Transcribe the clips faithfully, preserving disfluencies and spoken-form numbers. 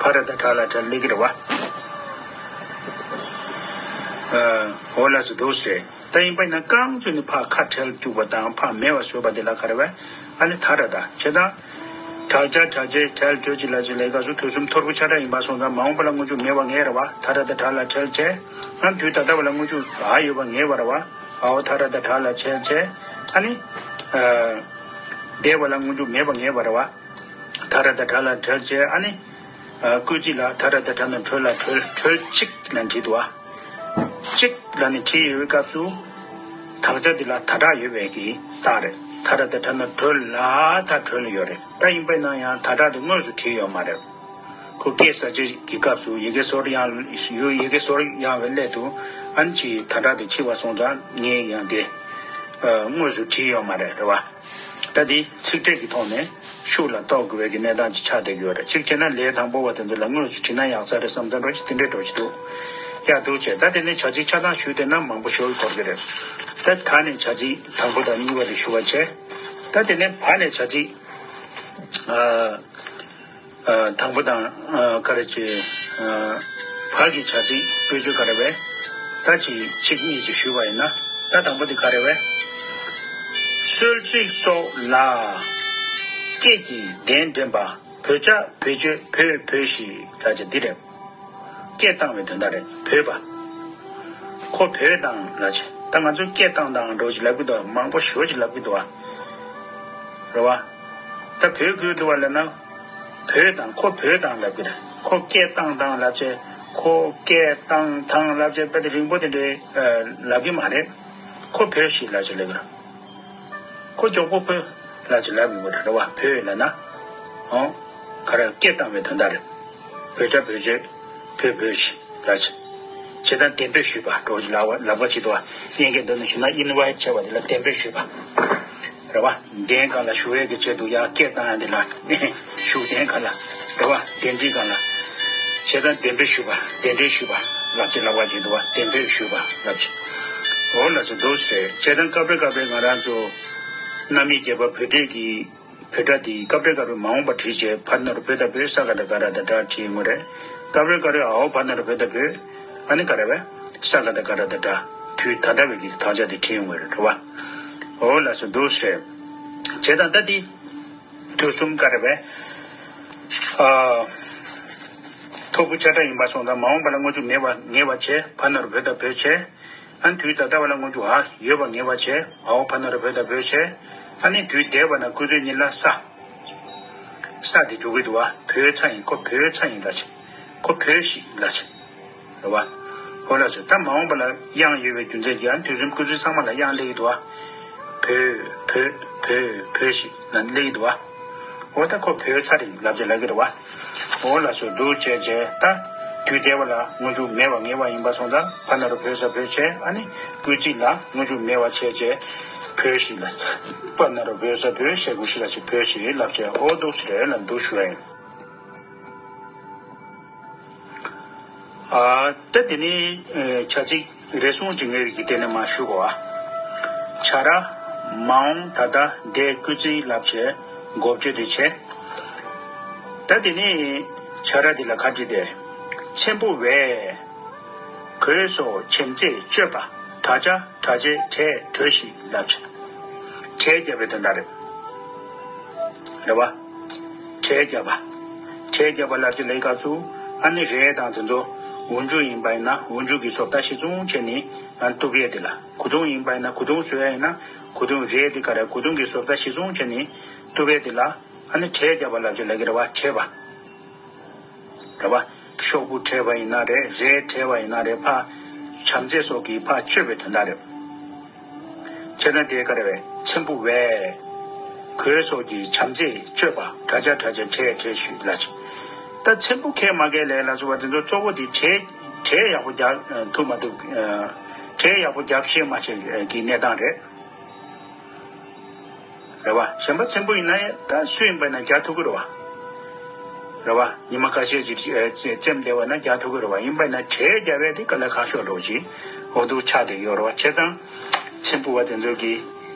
ཕ་ར་ད་དྲག་ལ་བྲལ་སླེབས་ཀྱི་རེད་བ། འོ་ལགས་སོ། འདུག་སེ་རེད། ད་ཡིན་པ་ཡིན་ན་རྐང་བཙུགས་ནས་ཕར་ཁ་བྲལ་བཅུག་པ་དང་ཕར་མེད་པ་བཟོས་པ་དེ་ལ་ག་རེ་བས། ཨ་ནི་ད་ར་ད་བྱེད་དང་། དྲག་ཆ་དྲག་ཆའི་བྲལ་བྲོས་ཀྱི་ལ་ཅི་ལས་ཀ་སུ་དུས་གསུམ་ཐོར་བུ་ཆ་འདྲ་ཡིན་པ་སོང་ཙང་མ་འོངས་པ་ལ་སྔོན་འཇུག་མེད་པ་ངེས་རེད་བ། ད་ར་ད་དྲག་ལ་བྲལ་བྱས། ཨ་དུས་ད་ལྟ་བ་ལ་སྔོན་འཇུག་ཨ་ཡོད་པ་ངེས་པ་རེད་བ། ཨའོ་ད་ར་ད་དྲག་ལ་བྲལ་བྱས། ཨ་ནི། འདས་པ་ལ་སྔོན་འཇུག་མེད་པ་ངེས་པ་རེད་བ། ད་ར་ད་དྲག་ལ་བྲལ་བྱས། ཨ་ནི། སྐུལ་ཚིག་ལ་ད་ར་ད་དྲག་ན་གྲོལ་ལ་གྲོལ་གྲོལ་གཅིག་ལ་བྲིས་འདུག་བ། གཅིག་ལ་ནི་བྲིས་ཡོད་པའི་སྐབས་སུ། དག་ཆ་འདི་ལ་ད་དྲག་ཡོད་པའི་གི་རྟགས་རེད། ད་ར་ད་དྲག་ན་གྲོལ་ལ་ད་གྲོལ་ཡོད་རེད། ད་ཡིན་པས་ན་ཡང་ད་དྲག་འདི་དངོས་སུ་བྲིས་ཡོད་མ་རེད། ཁོ་སྐད་གསལ་བྱེད་ཀྱི་སྐབས་སུ་ཡི་གེ་ཟོར་ཡང་ཡོད། ཡི་གེ་ཟོར་ཡང་བའི་སླད་དུ་ཨན་གྱི་ད་དྲག་འདི་ཕྱི་བ་སོང་ཙང་ངས་ཡང་དེ་དངོས་སུ་བྲིས་ཡོད་མ་རེད། རེད་བ། ད་འདི་ཚིག་ཕྲད་ཀྱི་ཐོག་ནས་ཤུགས་ལ་རྟོགས་དགོས་པའི་གི་གནས་སྟངས་ཅིག་ཆགས་བསྡད་ཀྱི་ཡོད་རེད། གཅིག་བྱས་ན་ལས་དང་པོ་བ་དེ་ཚོ་ལ་དངོས་སུ་བྲིས་ན་ཡག་ས་རེད་བསམ་ད་འགྲོ་ཞིག་དེ་འདྲའི་འགྲོ་ཞིག་འདུག་ཡག་འདུག་བྱས། ད་དེ་ནས་བྱ་ཚིག་ཆ་ཚང་ཞུས་བསྡད་ན་མང་པོ་ཞིག་འགོར་གི་རེད། ད་ད་ནས་བྱ་ཚིག་དང་པོ་དང་གཉིས་པ་དེ་ཞུ་བ་བྱས། ད་དེ་ནས་བ་ནས་བྱ་ཚིག་ཨ། དང་པོ་དང་། ག་རེ་བྱེད། བར་གྱི་བྱ་ཚིག་དཔེ་བརྗོད་ག་རེ་བས། ད་ཅིག་གཅིག་གཉིས་ཅིག་ཞུས་པ་ཡིན་ན། ད་དང་པོ་འདི་ག་རེ་བས། གསོལ་ཚིགས་སོགས་ལ་སྐད་ཀྱི་གདན་འདྲེན་པ། བོད་ཅག་བོད་སྤྱོད་བོད་བོད་ཞེས་ལབ་བྱ་འདི་རེད། སྐད་བཏང་བའི་དོན་དག་རེད། བོས་པ། ཁོ་བོས་དང་ལབ་བྱ། ད་ང་ཚོས་སྐད་བཏང་དང་འགྲོ་ཅིག་ལབ་ཀྱི་འདུག་མང་པོ་ཞེ་པོ་ཅིག་ལབ་ཀྱི་འདུག་བ། རེད་བ། ད་བོས་དགོས་འདུག་བ་ལབ་ན། བོས་དང་ཁོ་བོས་དང་ལབ་ཀྱི་རེད། ཁོ་སྐད་བཏང་དང་ལབ་བྱས། ཁོ་སྐད་བཏང་དང་ལབ་བྱས་དཔེ་དེ་རིང་པོ་དེ་འདྲའི་ལབ་ཀྱི་མ་རེད། ཁོ་བོས་ཤིག་ལབ་བྱས་ལབ་ཀྱི་རེད། ཁོ་མགྱོགས་པོ་བོས་ལབ་བྱས་ལབ་ཡོང་གི་རེད། རེད་བ། བོས་ལབ་ན། ཨོ། ག་རེ་སྐད་བཏང་བའི་དོན་དག་རེད། བོད་ཅག་བོད་སྤྱོད་བོད་བོས་ཤིག་ལབ་བྱས། བྱས་ཙང་གདན་འབོད་ཞུས་པ་འགྲོ་ཅིག་ལབ་པ་ལབ་པ་ཅིག་འདུག་བ། དབྱིན་སྐད་འདི་ནས་ཞུས་ན་ཨིན་ཝའིཊ་བྱས་པ་དེ་ལ་གདན་འབོད་ཞུས་པ། རེད་བ། གདན་སྒང་ལ་བཞུགས་ཡས་ཀྱི་ཆེད་དུ་ཡར་སྐད་བཏང་ཡ་འདི་ལ། བཞུགས་གདན་སྒང་ལ། རེད་བ། གདན་འདྲེན་སྒང་ལ། བྱས་ཙང་གདན་འབོད་ཞུས་པ། གདན་འདྲེན་ཞུས་པ་ལབ་བྱས་ལབ་པ་ཅིག་འདུག་བ། གདན་འབོད་ཞུས་པ་ལབ་བྱས། འོ་ལགས་སོ། འདུག་སེ་རེད། བྱས་ཙང་སྐབས་རེ་སྐབས་རེ་ང་རང་ཚོ་རྣམ་དབྱེ་བརྒྱད་པ་བོད་སྒྲིག་གི་བོད་སྒྲ་དེ་སྐབས་རེ་སྐབས་རེ་མ་འོངས་པ་བྲིས་བྱས་བ་ན་རོ་བོ་ད་བོས། ས་ག་བཏགས་སྒ་ར་བཏགས་སྒྲ་བྲིས་ཡོང་གི་རེད། སྐབས་རེ་སྐབས་རེ་ཨའོ་བ་ན་རོ་བོ་ད་བོས། ཨ་ནི་ག་རེ་བས། ས་ག་བཏགས་སྒ་ར་བཏགས་སྒྲ། དུས་ད་ལྟ་བའི་གི་དག་ཆ་དེ་བྲིས་ཡོང་གི་རེད། རེད་བ། འོ་ལགས་སོ། འདུག་སེ་རེད། བྱས་ཙང་ད་འདི་དུས་གསུམ་ག་རེ་བས། ཨ། ཐོར་བུ་ཆ་འདྲ་ཡིན་པ་སོང་ཙང་མ་འོངས་པ་ལ་སྔོན་འཇུག་མེད་པ་ངེས་པ་བྱས། བ་ན་རོ་བོ་ད་བོས་བྱས། ཨ་ནི་དུས་ད་ལྟ་བ་ལ་སྔོན་འཇུག་ཨ་ཡོད་པ་ངེས་པ་བྱས། ཨའོ་བ་ན་རོ་བོ་ད་བོས་བྱས། ཨ་ནི་དུས་འདས་པ་ན་སྐུལ་ཚིག་གཉིས་ལ་ས། ས་དེ་འཇུག་གི་འདུག་བ། བོས་ཚར་ཡིན། ཁོ་བོས་ཚར་ཡིན་ལབ་བྱས། ཁོ་བོས་ཤིག་ལབ་བྱས། རེད་བ། འོ་ལགས་སོ། ད་མ་འོངས་པ་ལ་དབྱངས་ཡོད་པའི་རྒྱུ་མཚན་གྱིས་ཨ་ནི་དུས་གསུམ་སྐུལ་ཚིག་ཚང་མ་ལ་དབྱངས་སླེབས་ཀྱི་འདུག་བ། བོས་བོས་བོས་བོས་ཤིག་ལབ་སླེབས་ཀྱི་འདུག་བ། འོ་ད་ཁོ་བོས་ཚར་ཡིན་ལབ་བྱས་ལབ་ཀྱི་རེད་བ། འོ་ལགས་སོ། འདུག་བྱས་བྱས་ད། དུས་འདས་པ་ལ་སྔོན་འཇུག་མེད་པ་ངེས་པ་ཡིན་པ་སོང་ཙང་བ་ན་རོ་བོ་ས་བོས་བྱས། ཨ་ནི་སྐུལ་ཚིག་ལ་སྔོན་འཇུག་མེད་པ་བྱས་བྱས། བོས་ཤིག་ལ། བ་ན་རོ་བོ་ས་བོས། ཞེ་གུ་ཤི་ལ་ཞིག་བོས་ཤིག་ལབ་བྱས། འོ་འདུག་སེ་རེད་ལ་འདུག་ཞུ་ཡ་ཡིན། ཨ། ད་དེ་ནི་བྱ་ཚིག་རེ་ཟུང་ཅིག་ངས་ཀྱིས་དེ་ནས་མར་ཞུ་གོ། ཨ། བྱ་ར། མ་འོངས་ད་ལྟ་འདས་སྐུལ་ཚིག་ལབ་བྱས་འགོ་བརྗོད་དེ་བྱས། ད་དེ་ནི་བྱ་ར་འདི་ལ་ག་བྲིས་ཏེ། ཚེམ་བུ་བས། གོས་སོགས་བྱེམ་རྩེས་སྤྱོད་པ། དྲག་ཆ་དྲག་ཆའི་བྲལ་བྲོས་ཤིག་ལབ་བྱས། བྲལ་རྒྱབ་པའི་དོན་དག་རེད། རེད་བ། བྲལ་རྒྱབ་པ། བྲལ་རྒྱབ་པ་ལབ་ཀྱི་ལབ་སྐབས་སུ། ཨ་ནི་རས་དང་དེ་ཚོ་འོག་འཇུག་ཡིན་པ་ཡིན་ན་འོག་འཇུག་གི་བཟོ་ལྟ་གཞི་བཟུང་བྱས་ནས་ཨ་ནི་གཏུབ་ཡས་དེ་ལ། གོས་ཐུང་ཡིན་པ་ཡིན་ན་གོས་ཐུང་བཟོ་ཡས་ཡིན་ན་གོས་ཐུང་རས་དེ་ག་རེ་གོས་ཐུང་གི་བཟོ་ལྟ་གཞི་བཟུང་བྱས་ནས་གཏུབ་ཡས་དེ་ལ་ཨ་ནི་བྲལ་རྒྱབ་པ་ལབ་ཀྱི་ལབ་ཀྱི་རེད་བ། བྲལ་བ། རེད་བ། ཤོག་བུ་བྲལ་བ་ཡིན་ན་རེད། རས་བྲལ་བ་ཡིན་ན་རེད། ཕར་བྱམས་བརྩེ་སོགས་ཀྱིས་ཕར་གཅོད་པའི་དོན་དག་རེད། བྱས་ན་དེ་ག་རེ་བས། ཚེམ་བུ་བས། གོས་སོགས་ཀྱིས་བྱམས་བརྩེས་གཅོད་པ། དྲག་ཆ་དྲག་ཆ་བྲལ་བྲལ་ཞུས་ལ། ད་ཚེམ་བུ་ཁེལ་མ་ཁེལ་ལས་ལ་སོགས་པ་དེ་ཚོ་གཙོ་བོ་དེ་གྲལ་གྲལ་ཡག་པོ་རྒྱག་ཐུབ་མ་ཐུབ། གྲལ་ཡག་པོ་རྒྱབ་ཤེས་མ་ཤེས་ཀྱི་གནས་སྟངས་རེད། རེད་བ། གཞན་པ་ཚེམ་བུ་ཡིན་ན་ད་སུ་ཡིན་པ་ཡིན་ན་རྒྱག་ཐུབ་ཀྱི་རེད་བ། རེད་བ། ཉི་མ་ཁ་ཤས་ཅིག་ཨེ་རྩེ་རྩེམ་བསྡད་པ་ན་རྒྱག་ཐུབ་ཀྱི་རེད་བ། ཡིན་པ་ཡིན་ན་གྲལ་རྒྱག་པའི་དེ་དཀའ་ལས་ཁག་ཤོས་འགྲོ་ཅིག་འོ་འདུག་ཆགས་བསྡད་ཀྱི་ཡོད་རེད་བ། བྱས་ཙང་ཚེམ་བུ་བ་དེ་ཚོ་གིས་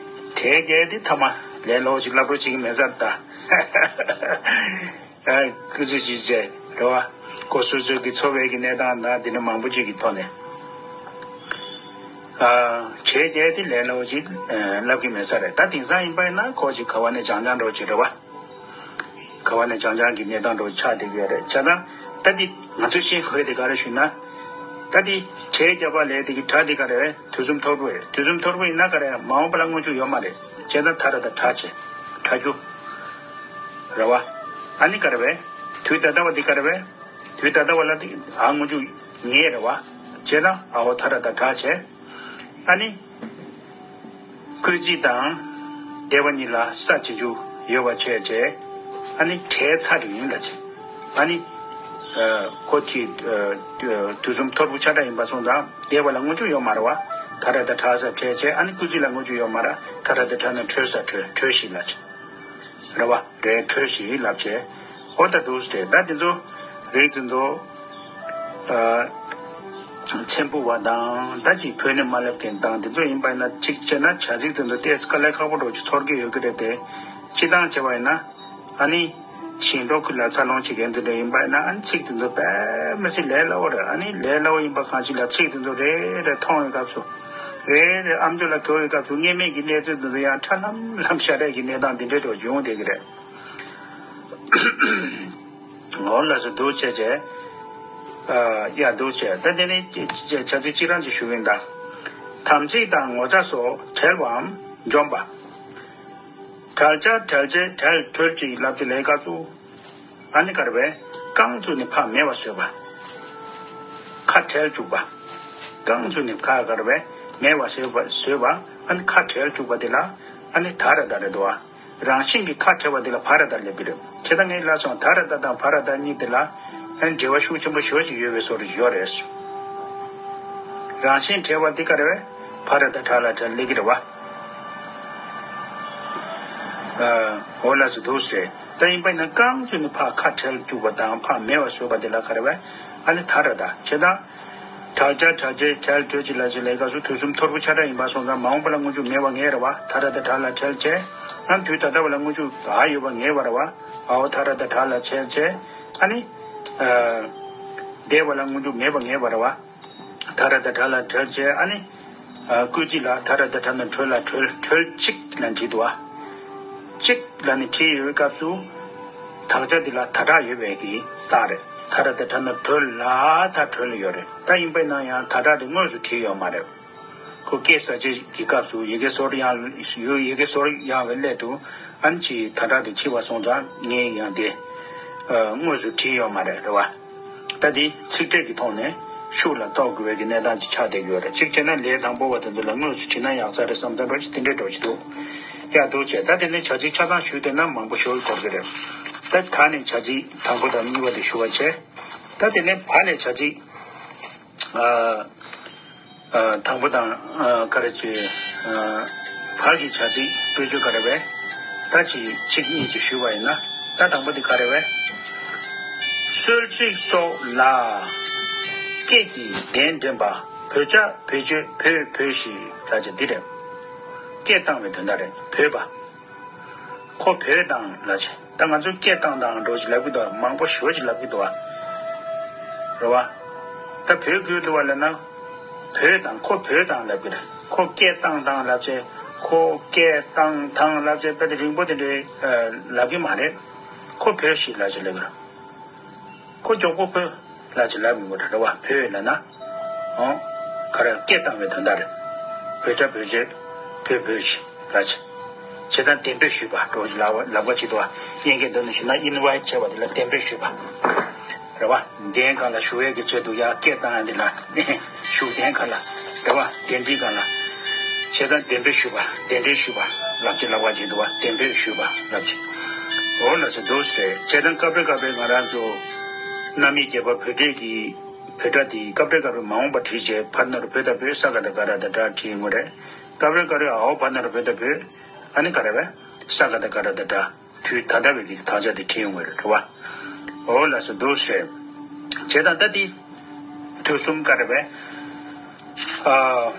གྲལ་རྒྱག་དེ་ཐ་མ་ལས་སླ་པོ་ཅིག་ལབ་རོགས་བྱེད་ཀྱི་མེད་ས་རེད་ད། ཨ་སྐུ་ཚེ་ཞིག་བྱས། རེད་བ། ཁོ་སོ་སོའི་གི་འཚོ་བའི་གི་གནས་སྟངས་དང་དེ་འདྲ་མང་པོ་ཅིག་གི་ཐོག་ནས། ཨ། བྱས་རྗེས་དེ་ལས་སླ་བོ་ཅིག་ཨ། ལབ་ཀྱི་མེད་ས་རེད། ད་དེང་སང་ཡིན་པ་ཡིན་ན་ཁོ་ཅིག་ག་བ་ནས་བྱང་བྱང་འགྲོ་ཅིག་རེད་བ། ག་བ་ནས་བྱང་བྱང་གི་གནས་སྟངས་འགྲོ་ཆགས་བསྡད་ཀྱི་ཡོད་རེད། བྱས་ཙང་ད་དེ་ང་ཚོས་ཤེས་དགོས་དེ་ག་རེ་ཞུས་ན། ད་དེ་བྱས་རྗེས་པ་ལས་དེ་གི་སྒྲ་དེ་ག་རེ་རེད། དུས་གསུམ་མཐོར་བུ་རེད། དུས་གསུམ་མཐོར་བུ་ཡིན་ན་ག་རེ། མ་འོངས་པ་ལ་སྔོན་འཇུག་ཡོད་མ་རེད། བྱས་ཙང་ད་ར་ད་དྲག་བྱས། དྲག་རྒྱུ་རེད་བ། ཨ་ནི་ག་རེ་བས། དུས་ད་ལྟ་བ་འདི་ག་རེ་བས། དུས་ད་ལྟ་བ་ལ་འདི་ཨ་སྔོན་འཇུག་ངེས་རེད་བ། བྱས་ན་ཨ་འོ་ད་ར་ད་དྲག་བྱས། ཨ་ནི། སྐུལ་ཚིག་དང་། འདས་པ་གཉིས་ལ་ས་བྱེད་རྒྱུ་ཡོད་པ་བྱས་བྱས། ཨ་ནི་བྲལ་ཚར་ཡིན་ལ་བྱས། ཨ་ནི། ཨ། ཁོ་ཅིག་ཨ། དུས་གསུམ་མཐོར་བུ་ཆ་འདྲ་ཡིན་པ་སོང་ཙང་འདས་པ་ལ་སྔོན་འཇུག་ཡོད་མ་རེད་བ། ད་ར་ད་དྲག་ས་བྲལ་བྱས། ཨ་ནི་སྐུལ་ཚིག་ལ་སྔོན་འཇུག་ཡོད་མ་རེད། ད་ར་ད་དྲག་ན་གྲོལ་ས་གྲོལ། གྲོལ་ཞིག་ལ་བྱས། རེད་བ། རེད། གྲོལ་ཞིག་ལབ་བྱས། ཨོ་ད་འདུག་སེ་རེད། ད་དེ་ཚོ་རིགས་དེ་ཚོ། ཨ། ཚེམ་བུ་བ་དང་ད་ཅིག་བོད་ནས་མ་སླེབས་མཁན་དང་དེ་ཚོ་ཡིན་པ་ཡིན་ན་གཅིག་བྱས་ན་བྱ་ཚིག་དེ་ཚོ་ཏོག་ཙམ་དཀའ་ལས་ཁག་པོ་འདྲ་ཅིག་ཚོར་གྱི་ཡོད་ཀྱི་རེད་དེ། སྤྱིར་བཏང་བྱས་པ་ཡིན་ན། ཨ་ནི། ཞིང་འབྲོག་ཁུལ་ལ་འཚར་ལོངས་བྱེད་མཁན་དེ་འདྲ་ཡིན་པ་ཡིན་ན། ཨ་ནི་ཚིག་དེ་ཚོ་དཔེ་མི་སྲིད་ལས་སླ་བོ་རེད། ཨ་ནི་ལས་སླ་བོ་ཡིན་པ་གང་ཞིག་ལ་ཚིག་དེ་ཚོ་རེ་རེ་མཐོང་བའི་སྐབས་སུ། རེ་རེ་ཨམ་ཅོག་ལ་གོ་བའི་སྐབས་སུ་བརྙན་མེད་ཀྱི་གནས་ཚུལ་དེ་ཚོ་ཡང་ཁྲ་ལམ་ལམ་ཤ་རས་ཀྱི་གནས་སྟངས་འདི་འདྲ་འདྲ་བྱུང་བསྡད་ཀྱི་རེད། འོ་ལགས་སོ། འདུག་བྱས་བྱས། ཨ། ཡ་འདུག་བྱས། ད་དེ་ནི་བྱ་ཚིག་གཅིག་རང་ཅིག་ཞུ་གི་ཡིན་ད། དམ་ཚིག་དང་ངོ་ཚ་སོགས་བྲལ་བའམ་འཇོམས་པ། བྲལ་བྱ་བྲལ་བྱེད་བྲལ་གྲོལ་ཅིག་ལབ་ཀྱི་ལས་ཀ་ཚུ། ཨ་ནི་ག་རེ་བས། རྐང་བཙུགས་ནས་ཕར་མེད་པ་བཟོས་པ། ཁ་བྲལ་བཅུག་པ། རྐང་བཙུགས་ནས་ཁ་ག་རེ་བས། མེད་པ་བཟོས་པ། བཟོས་པ། ཨ་ནི་ཁ་བྲལ་བཅུག་པ་དེ་ལ། ཨ་ནི་ད་ར་ད་རེད་འདུག་བ། རང་བཞིན་གྱིས་ཁ་བྲལ་བ་དེ་ལ་བ་ར་ད་ལབ་ཀྱི་རེད། ཁྱེད་ད་ངས་ལབ་སོང་། ད་ར་ད་དང་བ་ར་ད་གཉིས་དེ་ལ་ཨ་ནི་འབྲེལ་བ་ཤུགས་ཆེན་པོ་ཞེ་པོ་ཅིག་ཡོད་པའི་བཟོ་འདྲ་ཡོད་རེད། རང་བཞིན་བྲལ་བ་འདི་ག་རེ་བས། བ་ར་ད་བྲལ་ལ་བྲལ་ལབ་ཀྱི་རེད་བ། ཨ། འོ་ལགས་སོ། འདུག་སེ་རེད། ད་ཡིན་པ་ཡིན་ན་རྐང་བཙུགས་ནས་ཕར་ཁ་བྲལ་བཅུག་པ་དང་ཕར་མེད་པ་བཟོས་པ་དེ་ལ་ག་རེ་བས། ཨ་ནི་ད་ར་ད། བྱས་ཙང་། བྲལ་བྱ་བྲལ་བྱེད་བྲལ་གྲོལ་ཅིག་ལབ་ཀྱི་ལས་ཀ་ཚུ་དུས་གསུམ་མཐོར་བུ་ཆ་འདྲ་ཡིན་པ་སོང་ཙང་མ་འོངས་པ་ལ་སྔོན་འཇུག་མེད་པ་ངེས་རེད་བ། ད་ར་ད་བྲལ་ལ་བྲལ་བྱས། ཨ་ནི་དུས་ད་ལྟ་བ་ལ་སྔོན་འཇུག་ཨ་ཡོད་པ་ངེས་པ་རེད་བ། ཨའོ་ད་ར་ད་བྲལ་ལ་བྲལ་བྱས། ཨ་ནི། ཨ། འདས་པ་ལ་སྔོན་འཇུག་མེད་པ་ངེས་པ་རེད་བ། ད་ར་ད་བྲལ་ལ་བྲལ་བྱས། ཨ་ནི། ཨ། སྐུལ་ཚིག་ལ་ད་ར་ད་བྲལ་ན་གྲོལ་ལ་གྲོལ། གྲོལ་ཅིག་ལ་བྲིས་འདུག་བ། ཅིག་ལ་ནི་བྲིས་ཡོད་པའི་སྐབས་སུ། དག་ཆ་འདི་ལ་ད་དྲག་ཡོད་པའི་གི་རྟགས་རེད། ད་ར་ད་བྲལ་ན་གྲོལ་ལ་ད་གྲོལ་ཡོད་རེད། ད་ཡིན་པ་ཡིན་ན་ཡང་ད་དྲག་དེ་དངོས་སུ་བྲིས་ཡོད་མ་རེད། ཁོ་སྐད་གསར་བཅད་ཀྱི་སྐབས་སུ་ཡི་གེ་ཟོར་ཡང་ཡོད། ཡི་གེ་ཟོར་ཡང་བའི་སླད་དུ་ཨ་ནི་ཅིག་ད་དྲག་དེ་ཕྱི་བ་སོང་ཙང་ངས་ཡང་དེ་ཨ་དངོས་སུ་བྲིས་ཡོད་མ་རེད། རེད་བ། ད་འདི་ཚིག་ཕྲད་ཀྱི་ཐོག་ནས་ཤུགས་ལ་རྟོགས་དགོས་པའི་གི་གནས་སྟངས་ཅིག་ཆགས་བསྡད་ཀྱི་ཡོད་རེད། གཅིག་བྱས་ན་ལས་དང་པོ་བ་དེ་ཚོ་ལ་དངོས་སུ་བྲིས་ན་ཡག་ས་རེད་བསམ་ད་འགྲོ་ཅིག་དེ་འདྲའི་འགྲོ་ཅིག་འདུག་ཡ་འདུག་བྱས། ད་དེ་ནས་བྱ་ཚིག་ཆ་ཚང་ཞུས་བསྡད་ན་མང་པོ་ཞེ་པོ་འགོར་གི་རེད། ད་ད་ནས་བྱ་ཚིག་དང་པོ་དང་གཉིས་པ་དེ་ཞུ་བ་བྱས། ད་དེ་ནས་བ་ལས་བྱ་ཚིག་ཨ། ཨ། དང་པོ་དང་། ཨ། ག་རེ་བྱས། ཨ། བར་གྱི་བྱ་ཚིག་དཔེ་བརྗོད་ག་རེ་བས། ད་ཅིག་གཅིག་གཉིས་ཅིག་ཞུས་པ་ཡིན་ན། ད་དང་པོ་འདི་ག་རེ་བས། གསོལ་ཚིགས་སོགས་ལ་སྐད་ཀྱི་གདན་འདྲེན་པ། བོད་བྱ་བོད་བྱེད་བོད་བོས་ཤིག་ལབ་བྱས་འདི་རེད། སྐད་བཏང་བའི་དོན་དག་རེད། བོས་པ། ཁོ་བོས་དང་ལབ་བྱས། ད་ང་ཚོས་སྐད་བཏང་དང་འགྲོ་ཞིག་ལབ་ཀྱི་འདུག་མང་པོ་ཞེ་པོ་ཅིག་ལབ་ཀྱི་འདུག་བ། རེད་བ། ད་བོས་དགོས་འདུག་བ་ལབ་ན། བོས་དང་། ཁོ་བོས་དང་ལབ་ཀྱི་རེད། ཁོ་སྐད་བཏང་དང་ལབ་བྱས། ཁོ་སྐད་བཏང་དང་ལབ་བྱས་དཔེ་དེ་རིང་པོ་དེ་འདྲའི་ཨ་ལབ་ཀྱི་མ་རེད། ཁོ་བོས་ཤིག་ལབ་བྱས་ལབ་ཀྱི་རེད། ཁོ་མགྱོགས་པོ་བོས་ལབ་བྱས་ལབ་མི་དགོས་རེད། རེད་བ། བོས་ལབ་ན། ཨོ། ག་རེ། སྐད་བཏང་བའི་དོན་དག་རེད། བོད་བྱ་བོད་བྱེད་བོད་བོས་ཤིག་ལབ་བྱས། བྱས་ཙང་གདན་འབོད་ཞུས་པ་འགྲོ་ཞིག་ལབ་ལབ་པ་ཅིག་འདུག་བ། དབྱིན་སྐད་འདོན་ནས་ཞུས་ན་ཨིན་ཝའི་ཊི་བྱས་པ་དེ་ལ་གདན་འབོད་ཞུས་པ། རེད་བ། གདན་སྒང་ལ་ཞུ་ཡས་ཀྱི་ཆེད་དུ་ཡར་སྐད་བཏང་ཡ་འདི་ལ་ཞུ། གདན་སྒང་ལ། རེད་བ། གདན་འདྲེན་སྒང་ལ། བྱས་ཙང་གདན་འབོད་ཞུས་པ། གདན་འདྲེན་ཞུས་པ་ལབ་ཅིག་ལབ་པ་ཅིག་འདུག་བ། གདན་འབོད་ཞུས་པ་ལབ་ཅིག་འོ་ལགས་སོ། འདུག་སེ། བྱས་ཙང་སྐབས་རེ་སྐབས་རེ་ང་རང་ཚོ་རྣམ་དབྱེ་བརྒྱད་པ་བོད་སྒྲིག་གི་བོད་སྒྲ་དེ་སྐབས་རེ་སྐབས་རེ་མ་འོངས་པ་བྲིས་བྱས་བ་ན་རོ་བོ་ད་བོས། ས་ག་ད་ག་ར་ད་སྒྲ་བྲིས་ཡོང་གི་རེད། སྐབས་རེ་སྐབས་རེ་འའོ་བ་ན་རོ་བོ་ད་བོས། ཨ་ནི་ག་རེ་བས། ས་ག་ད་ག་ར་ད་སྒྲ། དུས་ད་ལྟ་བའི་གི་དག་ཆ་དེ་བྲིས་ཡོང་གི་རེད། རེད་བ། འོ་ལགས་སོ། འདུག་སེ། བྱས་ཙང་ད་འདི་དུས་གསུམ་ག་རེ་བས། ཨ།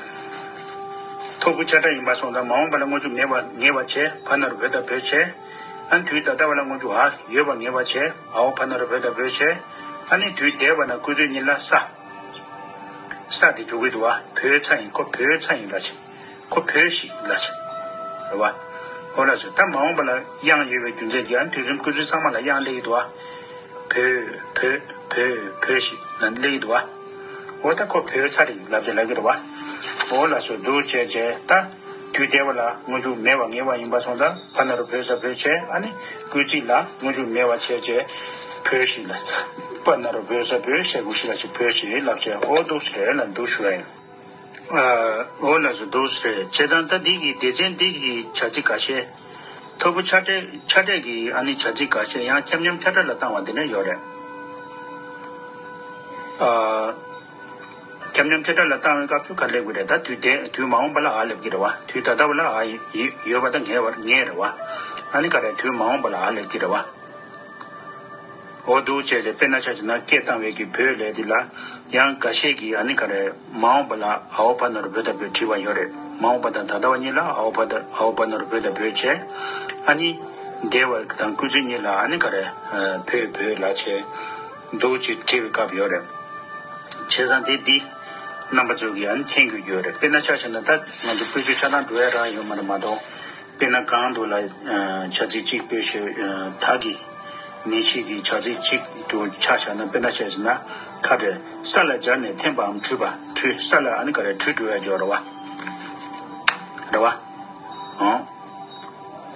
མཐོ་པོ་ཆ་འདྲ་ཡིན་པ་སོང་ཙང་མ་འོངས་པ་ལ་སྔོན་འཇུག་མེད་པ་ངེས་པ་བྱས། བ་ན་རོ་བོ་ད་བོས་བྱས། ཨ་ནི་དུས་ད་ལྟ་བ་ལ་སྔོན་འཇུག་འ་ཡོད་པ་ངེས་པ་བྱས། འའོ་བ་ན་རོ་བོ་ད་བོས་བྱས། ཨ་ནི་དུས་འདས་པ་ན་སྐུ་ཚེ་གཉིས་ལ་ས། ས་དེ་འཇུག་གི་འདུག་བ། བོད་ཚ་ཡིན། ཁོ་བོད་ཚ་ཡིན་ལ་ཆེ། ཁོ་བོད་ཞིག་ལ་ཆེ། རེད་བ། ཨོ་ལ་ཆེ། ད་མ་འོངས་པ་ལ་དབྱངས་ཡོད་པའི་རྒྱུ་མཚན་གྱིས་ཨ་ནི་དུས་གསུམ་སྐུ་ཚེ་ཚང་མ་ལ་དབྱངས་སླེབས་ཀྱི་འདུག་བ། བོད་བོད་བོད་བོད་ཞིག་ལ་སླེབས་ཀྱི་འདུག་བ། འོ་ད་ཁོ་བོད་ཚ་རེད་ལབ་ཅེས་ལབ་ཀྱི་རེད་བ། འོ་ལ་ཆེ། འདུག་བྱས་བྱས་ད། དུས་འདས་པ་ལ་སྔོན་འཇུག་མེད་པ་ངེས་པ་ཡིན་པ་སོང་ཙང་བ་ན་རོ་བོ་ས་བོད་བྱས། ཨ་ནི་སྐུལ་ཚིག་ལ་སྔོན་འཇུག་མེད་པ་བྱས་བྱས་བོད་ཞིག་ལ། བ་ན་རོ་བོ་ས་བོད་ཞེས་སྐུལ་ཞིག་ལ་ཞིག་བོད་ཞིག་ལབ་བྱས། འོ་འདུག་སེ་རེད་ལ་འདུག་ཞུ་བ་ཡིན། ཨ། འོ་ལ་ཆེ། འདུག་སེ་རེད། བྱས་ཙང་ད་འདི་གི་སྡེ་ཚན་འདི་གི་བྱ་ཚིག་འགའ་ཤས། ཐོར་བུ་ཆ་འདྲེས་ཆ་འདྲེས་ཀྱི་ཨ་ནི་བྱ་ཚིག་འགའ་ཤས་ཡང་ཁྱབ་མཉམ་ཁྱབ་བསྒྲགས་ལ་བཏང་བ་འདི་འདྲ་ཡོད་རེད། ཨ། ཁྱབ་མཉམ་ཁྱབ་བསྒྲགས་ལ་བཏང་བའི་སྐབས་སུ་ག་རེ་སླེབས་ཀྱི་རེད། ད་དུས་འདས་དུས་མ་འོངས་པ་ལ་ཨ་སླེབས་ཀྱི་རེད་བ། དུས་ད་ལྟ་བ་ལ་ཨ་ཡི་ཡོད་པ་ད་ངེས་པར་ངེས་རེད་བ། ཨ་ནི་ག་རེ་དུས་མ་འོངས་པ་ལ་ཨ་སླེབས་ཀྱི་རེད་བ། འོ་འདུག་བྱས་ཏེ་དཔེར་ན་ཆ་བཞག་ན་སྐད་བཏང་བའི་གི་བོད་ལས་འདི་ལ་ཡང་འགའ་ཤས་ཀྱིས་ཨ་ནི་ག་རེ་མ་འོངས་པ་ལ་འ་འོག་བ་ན་རོ་བོ་ད་བོད་བྲིས་པ་ཡོད་རེད། མ་འོངས་པ་དང་ད་ལྟ་བ་གཉིས་ལ་འ་འོག་བ་ད་འ་འོག་བ་ན་རོ་བོ་ད་བོད་བྱས། ཨ་ནི་འདས་པ་དང་སྐུལ་ཚིག་གཉིས་ལ་ཨ་ནི་ག་རེ་བོད་བོད་ལ་བྱས། འདུག་ཅེས་བྲིས་པའི་སྐབས་ཡོད་རེད། བྱས་ཙང་དེ་འདི་རྣམ་པ་ཚོ་གིས་ཨ་ནི་མཁྱེན་དགོས་ཀྱི་ཡོད་རེད། དཔེར་ན་ཆ་བཞག་ན་ད་ང་ཚོ་བོད་ཆོས་ཆ་ཚང་འགྲོ་ཡ་རང་ཡོད་མ་རེད་མ་གཏོགས། དཔེར་ན་གང་དུ་ལ་བྱ་ཚིག་གཅིག་པོ་ཞིག་ད་གི་མིང་གཞི་གི་བྱ་ཚིག་གཅིག་ཏུ་ཆ་བཞག་ན། དཔེར་ན་ཆ་བཞག་ན་ཁ་བྲལ། ས་ལ་སྦྱར་ནས་འཐེན་པའམ་འཁྲུད་པ། འཁྲུད། ས་ལ་ཨ་ནི་ག་རེ་འཁྲུད་འགྲོ་ཡ་སྦྱོར་བ་རེད་བ། ཨང་།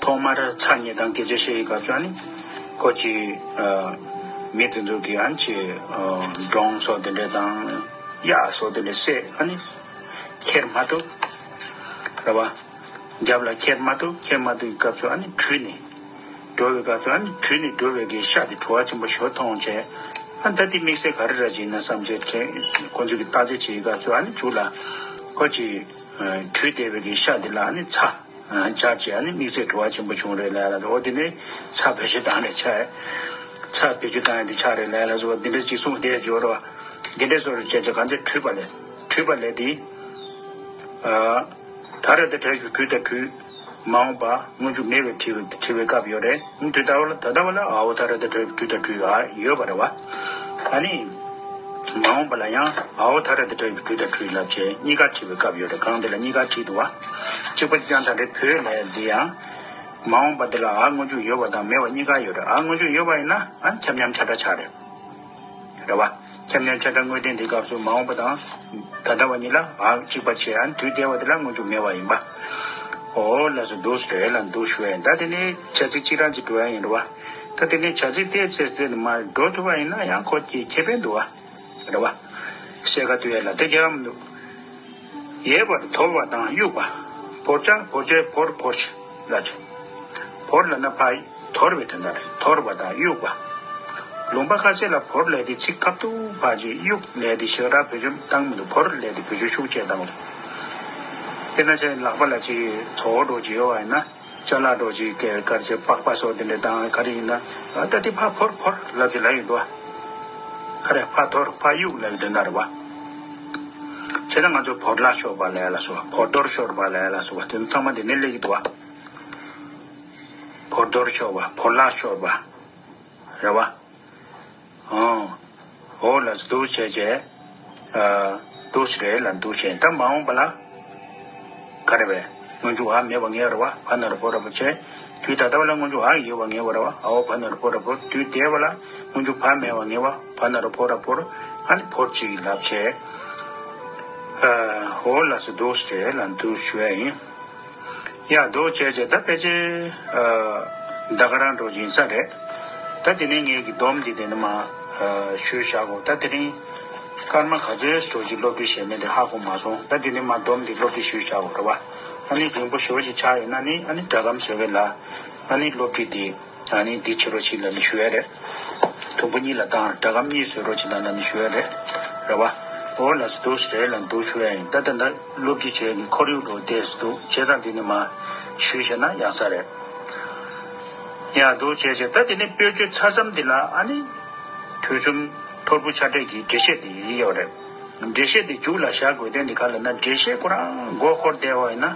ཐོག་མར་ཚ་ཉེ་དང་སྐད་ཆ་བཤད་ཡི་སྐབས་སུ་ཨ་ནི་ཁོ་ཅི་མི་དེ་ཚོ་གིས་ཨ་ནི་ཅི་འབྲོང་སོགས་དེ་འདྲ་དང་གཡག་སོགས་དེ་འདྲ་བསད། ཨ་ནི་ཁྱེར་མ་ཐུབ་རེད་བ། རྒྱབ་ལ་ཁྱེར་མ་ཐུབ། ཁྱེར་མ་ཐུབ་ཀྱི་སྐབས་སུ་ཨ་ནི་བྲོས་ནས་འགྲོ་བའི་སྐབས་སུ་ཨ་ནི་བྲོས་ནས་འགྲོ་བའི་གི་ཤ་དེ་བྲོ་བ་ཆེན་པོ་ཞིག་མཐོང་བྱས། ཨ་ད་དེ་དམིགས་བསལ་ག་རེ་རེད་ཅེ་ན་བསམ་བྱས་དྲན། ཁོ་ཚོ་གིས་བརྟག་དཔྱད་བྱེད་ཡི་སྐབས་སུ་ཨ་ནི་མཇུག་ལ་ཁོ་ཅི་བྲོས་བསྡད་པའི་གི་ཤ་དེ་ལ་ཨ་ནི་ཚྭ་སྦྱར་བྱས། ཨ་ནི་དམིགས་བསལ་བྲོ་བ་ཆེན་པོ་བྱུང་རེད་ལབ་ལ། འོ་དེ་ནས་ཚྭ་བེད་སྤྱོད་བཏང་རེད་ཆ། ཚྭ་བེད་སྤྱོད་བཏང་ཡ་དེ་ཆགས་རེད་ལབ་ལ་སོགས་འདི་འདྲ་ཅིག་གསུངས་བསྡད་ཡོད་རེད་བ། འདི་འདྲ་སོགས་རེད་བྱས་བྱས་གང་ཚེ་འཁྲུད་པ་ལས། འཁྲུད་པ་ལས་དེ། ཨ། ད་རེས་དེ་འཁྲུད་དང་འཁྲུད། མ་འོངས་པ་སྔོན་འཇུག་མེད་པའི་བྲིས་པའི་བྲིས་པའི་སྐབས་ཡོད་རེད། དུས་ད་བར་ལ་ད་ལྟ་བ་ལ་འ་འོག་ད་རེས་དེ་འཁྲུད་དང་འཁྲུད་ཡོད་པ་རེད་བ། ཨ་ནི། མ་འོངས་པ་ལ་ཡང་འ་འོག་ད་རེས་དེ་འཁྲུད་དང་འཁྲུད་ལབ་བྱས་གཉིས་ཀ་བྲིས་པའི་སྐབས་ཡོད་རེད། གང་དེ་ལ་གཉིས་ཀ་བྲིས་འདུག་བ། གཅིག་པ་ཀྱང་ད་རེས་བོད་ལས་འདི་ཡང་། མ་འོངས་པ་འདི་ལ་འ་སྔོན་འཇུག་ཡོད་པ་དང་མེད་པ་གཉིས་ཀ་ཡོད་རེད། འ་སྔོན་འཇུག་ཡོད་པ་ཡིན་ན་ཨ་ཁྱབ་མཉམ་ཁྱབ་བསྒྲགས་ཆགས་རེད། རེད་བ། ཁྱབ་མཉམ་ཁྱབ་བསྒྲགས་དངོས་བསྟན་འདིའི་སྐབས་སུ་མ་འོངས་པ་དང་ད་ལྟ་བ་གཉིས་ལ་འ་གཅིག་པ་བྱས། ཨ་ནི་དུས་འདས་པ་དེ་ལ་སྔོན་འཇུག་མེད་པ་ཡིན་པ། འོ་ལགས་སོ། འདུག་སེ་རེད་ལ་འདུག་ཞུ་ཡ་ཡིན། ད་དེ་ནས་བྱ་ཚིག་གཅིག་རང་གཅིག་འགྲོ་ཡ་ཡིན་རེད་བ། ད་དེ་ནས་བྱ་ཚིག་དེ་ཚེ་ཚེ་ནས་མར་འགྲོ་ཐུབ་པ་ཡིན་ན་ཡང་ཁོ་ཀྱི་ཁེ་ཕན་འདུག་བ། རེད་བ། བཤད་ཁ་གཏོད་ཡ་ལ་དེ་རྒྱག་མི་འདུག་ཡལ་བར་དོར་བ་དང་གཡུག་པ། བོར་བྱ་བོར་བྱའི་བོར་བོར་ལ་ཆུ། བོར་ལབ་ན་ཕར་དོར་བའི་དོན་དག་རེད། དོར་བ་དང་གཡུག་པ། ལུང་པ་ཁ་ཤས་ལ་བོར་ལབ་དེ་ཚིག་སྐབས་ཐོག་ཕར་ཅིག་གཡུག་ལབ་དེ་ཞེ་དྲག་བེད་སྤྱོད་བཏང་མི་འདུག་བོར་ལབ་དེ་བེད་སྤྱོད་ཤུགས་ཆེ་བཏང་འདུག་དཔེར་ན་ཆ་ལག་པ་ལ་ཅིག་བཙོག་འདྲ་ཅིག་ཡོད་པ་ཡིན་ན། ཅ་ལག་འདྲ་ཅིག་སྐེ་དཀར་ཆེ་པགས་པ་སོགས་དེ་འདྲ་དང་ག་རེ་ཡིན་ན། ཨ་ད་དེ་ཕར་བོར་བོར་ལབ་ཅིག་ལབ་ཡོང་འདུག་ག་རེ་ཕར་དོར་ཕར་གཡུག་ལབ་ཡོང་དོན་དག་རེད་བ། བྱས་ན་ང་ཚོ་བོར་ལ་ཤོར་བ་ལབ་ཡ་ལ་སོགས་པ། བོར་དོར་ཤོར་བ་ལབ་ཡ་ལ་སོགས་པ་དེ་ཚང་མ་དེ་ནས་སླེབས་ཀྱི་འདུག་བ། བོར་དོར་ཤོར་བ། བོར་ལ་ཤོར་བ། རེད་བ། ཨང་། འོ་ལགས་སོ། འདུག་བྱས་བྱས། ཨ། འདུག་སེ་རེད་ལ་འདུག་བྱས། ད་མ་འོངས་པ་ལ། ག་རེ་བས། སྔོན་འཇུག་འ་མེད་པ་ངེས་རེད་བ། བ་ན་རོ་བོ་ར་བོར་བྱས། དུས་ད་ལྟ་བ་ལ་སྔོན་འཇུག་འ་ཡོད་པ་ངེས་པ་རེད་བ། འ་འོག་བ་ན་རོ་བོ་ར་བོར། དུས་འདས་པ་ལ་སྔོན་འཇུག་བ་མེད་པ་ངེས་པ། བ་ན་རོ་བོ་ར་བོར། ཨ་ནི་བོར་ཅིག་ལབ་བྱས། ཨ། འོ་ལགས་སོ། འདུག་སེ་རེད་ལ་འདུག་ཞུ་ཡ་ཡིན། ཡ། འདུག་བྱས་བྱས་ད་ཕལ་ཆེར། ཨ། ད་ག་རང་འགྲོ་བཞིན་ས་རེད། ད་དེ་ནས་ངེད་ཀྱི་སྡོམ་འདི་དེ་ནས་མ། ཨ། ཞུས་བཞག་གོ། ད་དེ་རིང་སྐར་མ་ག་ཚོད་འགྲོ་བཞིན་སློབ་ཁྲིད་བྱས་མེད་དེ་ཧ་གོ་མ་སོང་། ད་དེ་ནས་མ་སྡོམ་འདི་སློབ་ཁྲིད་ཞུས་བཞག་གོ་རེད་བ། ཨ་ནི་རྒྱུན་པོ་ཞོ་ཞིག་ཆགས་ཡོད་ན་ནི་ཨ་ནི་སྒྲ་སྒམ་བཟོ་བའི་ལ། ཨ་ནི་སློབ་ཁྲིད་དེ། ཨ་ནི་འདི་བྱེད་རོགས་བྱེད་ལབ་ནས་ཞུ་ཡ་རེད། དུམ་བུ་གཉིས་ལ་བཏང་། སྒྲ་སྒམ་གཉིས་བཟོ་རོགས་བྱེད་དང་ལབ་ནས་ཞུ་ཡ་རེད། རེད་བ། འོ་ལགས་སོ། འདུག་སེ་རེད་ལ་འདུག་ཞུ་ཡ་ཡིན། ད་ད་ད་སློབ་ཁྲིད་བྱེད་ཀྱི་ཁོར་ཡུག་འགྲོ་བསྡད་སུ་འདུག་བྱས་ཙང་འདི་ནས་མ་ཞུས་བྱས་ན་ཡག་ས་རེད། ཡ། འདུག་བྱས་བྱས་ད་དེ་ནས་དཔེར་བརྗོད་ཚར་མཚམས་འདི་ལ་ཨ་ནི། དུས་གསུམ་ཐོར་བུ་ཆ་འདྲེས་ཀྱི་འགྲེལ་བཤད་དེ་ཡོད་རེད། འགྲེལ་བཤད་དེ་མཇུག་ལ་བཞག་དགོས་དོན་འདི་ག་ལ་ན། འགྲེལ་བཤད་ཁོ་རང་མགོ་འཁོར་བསྡད་པ་ཡིན་ན།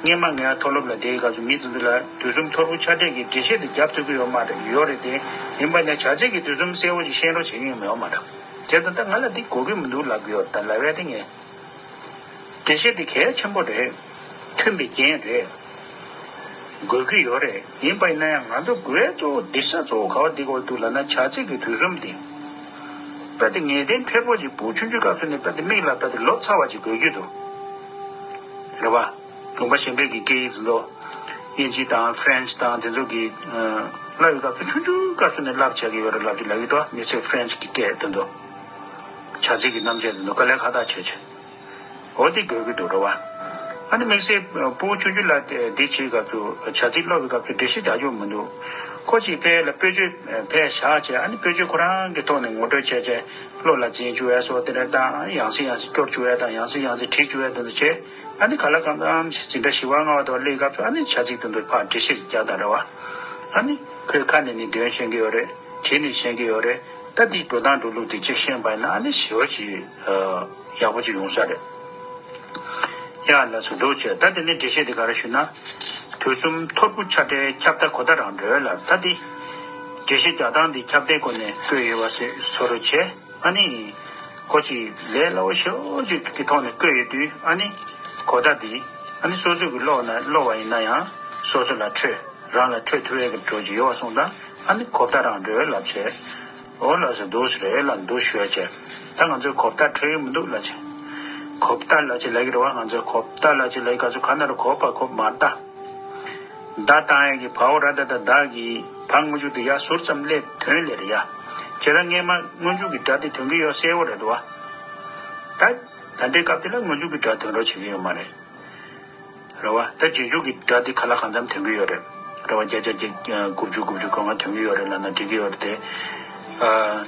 སྔས་མ་ངས་མཐོ་སློབ་ལ་བསྡད་སྐབས་སུ་མི་དེ་ཚོ་ལ་དུས་གསུམ་ཐོར་བུ་ཆ་འདྲེས་ཀྱི་འགྲེལ་བཤད་དེ་རྒྱབ་ཐུབ་ཀྱི་ཡོད་མ་རེད། ཡོད་རེད་དེ། ཡིན་པ་ཡིན་ན་བྱ་ཚིག་གི་དུས་གསུམ་གསལ་བོ་ཞིག་ཤེས་རོགས་བྱེད་ཀྱི་ཡོད་མ་རེད། དེ་ད་ལྟ་ང་ལ་འདི་དགོས་ཀྱི་མི་འདུག་ལབ་ཀྱི་ཡོད། ད་ལབ་ཡ་དེ་ངས། འགྲེལ་བཤད་དེ་གལ་ཆེན་པོ་རེད། མཐུན་པའི་རྐྱེན་རེད། དགོས་ཀྱི་ཡོད་རེད། ཡིན་པ་ཡིན་ན་ཡང་ང་ཚོ་དགོས་གཙོ་བོ་འདི་ས་གཙོ་བོ་ག་བ་འདི་དགོས་འདུག་ལབ་ན་བྱ་ཚིག་གི་དུས་གསུམ་འདི། དཔེ་དེ་ངེས་གཏན་ཕེར་པོ་ཅིག་བུ་ཆུང་ཆུང་སྐབས་སུ་ནས་དཔེ་དེ་མིག་ལ་དཔེ་དེ་ལོབས་ཚར་བ་ཅིག་དགོས་ཀྱི་འདུག་རེད་བ། ལུང་པ་གཞན་པའི་གི་སྐད་ཡིག་དེ་ཚོ། དབྱིན་ཇི་དང་ཧྥ་རན་ཆི་དང་དེ་ཚོ་གི་ཨ་བསླབ་པའི་སྐབས་སུ་ཆུང་ཆུང་སྐབས་སུ་ནས་བསླབ་བྱ་གི་ཡོད་རེད་ལབ་ཀྱི་ལབ་ཀྱི་འདུག་མི་ཚེ་ཧྥ་རན་ཆི་གི་སྐད་དེ་ཚོ། བྱ་ཚིག་གི་རྣམ་བཤད་དེ་ཚོ་དཀའ་ལས་ཁག་ཐག་ཆོད་ཆོད། འོ་དེ་དགོས་ཀྱི་འདུག་རེད་བ། ཨ་ནི་དམིགས་བསལ་ཕྲུ་གུ་ཆུང་ཆུང་ལ་དེ་བྱེད་སྐབས་སུ་བྱ་ཚིག་སློབ་པའི་སྐབས་སུ་འགྲེལ་བཤད་རྒྱག་རྒྱུ་མི་འདུག་ཁོ་ཅིག་ཕ་ལ་དཔེ་བརྗོད་ཕ་བཞག་བྱས། ཨ་ནི་དཔེ་བརྗོད་ཁོ་རང་གི་ཐོག་ནས་ངོ་སྤྲོད་བྱས་བྱས་བློ་ལ་འཛིན་བཅུག་ཡ་སོགས་དེ་འདྲ་དང་། ཡང་སེ་ཡང་སེ་སྐྱོར་བཅུག་ཡ་དང་། ཡང་སེ་ཡང་སེ་བྲིས་བཅུག་ཡ་དེ་ཚོ་བྱས། ཨ་ནི་ག་ལ་གང་འཚམ་ཞིག་འཛིན་གྲྭ་བཞི་པ་ལྔ་པ་དེ་ཚོ་སླེབས་སྐབས་སུ་ཨ་ནི་བྱ་ཚིག་དེ་ཚོ་ཕར་འགྲེལ་བཤད་རྒྱག་དང་རེད་བ། ཨ་ནི་ཁོས་ཁ་ནས་ནི་འདོན་ཤེས་ཀྱི་ཡོད་རེད། བྲིས་ནས་ཤེས་ཀྱི་ཡོད་རེད། ད་འདི་འགྲོ་སྟངས་འགྲོ་ལུགས་དེ་གཅིག་ཤེས་པ་ཡིན་ན་ཨ་ནི་ཞེ་པོ་ཅིག་ཡག་པོ་ཅིག་ཡོང་ས་རེད། ཡ་ལགས་སོ། འདུག་བྱས། ད་དེ་ནས་འགྲེལ་བཤད་དེ་ག་རེ་ཞུ་ན། དུས་གསུམ་ཐོར་བུ་ཆ་འདྲེས་ཁྱབ་བརྡལ་གོ་བརྡ་རང་གྲོལ་ལ། ད་འདི་འགྲེལ་བཤད་རྒྱག་སྟངས་འདི་ཁྱབ་བརྡལ་སྒོ་ནས་བཀོད་ཡོད་པ་ཞིག་བཟོ་རོགས་བྱས། ཨ་ནི་ཁོ་ཅིག་ལས་སླ་བོ་ཞེ་པོ་ཅིག་གི་ཐོག་ནས་བཀོད་ཡོད་དུས། ཨ་ནི་གོ་བརྡ་འདི་ཨ་ནི་སོ་སོ་གི་ཀློག་ན་ཀློག་པ་ཡིན་ན་ཡང་སོ་སོ་ལ་འཕྲོད། རང་ལ་འཕྲོད་ཐུབ་ཡས་ཀྱི་འགྲོ་གི་ཡོད་པ་སོང་ཙང་། ཨ་ནི་གོ་བརྡ་རང་གྲོལ་ལབ་བྱས། འོ་ལགས་སོ། འདུག་སེ་རེད་ལ་འདུག་ཞུ་བྱས། ད་ང་ཚོས་གོ་བརྡ་འཕྲོད་ཀྱི་མི་འདུག་ལབ་བྱས། གོ་བརྡ་ལབ་བྱས་ལབ་ཀྱི་རེད་བ། ང་ཚོས་གོ་བརྡ་ལབ་བྱས་ལབ་ཀྱི། ག་ཚོད་ག་ན་རུ་གོ་བ་གོ་མ་བརྡ། བརྡ་བཏང་ཡས་ཀྱི་བའོ་ར་བཏགས་བརྡ། བརྡ་གི་བ་སྔོན་འཇུག་དེ་ཡར་ཟུར་ཙམ་སླེབས་དོན་ལས་རེད་ཡ། བྱས་ཙང་སྔས་མ་སྔོན་འཇུག་གི་སྒྲ་དེ་དོན་གྱི་ཡོད་གསལ་པོ་རེད་འདུག་བ། ད་ད་ལྟའི་སྐབས་དེ་ལ་སྔོན་འཇུག་གི་སྒྲ་དོན་རོགས་བྱེད་ཀྱི་ཡོད་མ་རེད། རེད་བ། ད་རྗེས་འཇུག་གི་སྒྲ་དེ་ག་ལ་གང་འཚམ་དོན་གྱི་ཡོད་རེད། རེད་བ། བརྒྱ་ཆ་བརྒྱད་དགུ་བཅུ་དགུ་བཅུ་གོ་ལྔ་དོན་གྱི་ཡོད་རེད་ལབ་ན་འགྲིག་གི་ཡོད་རེད་དེ། ཨ།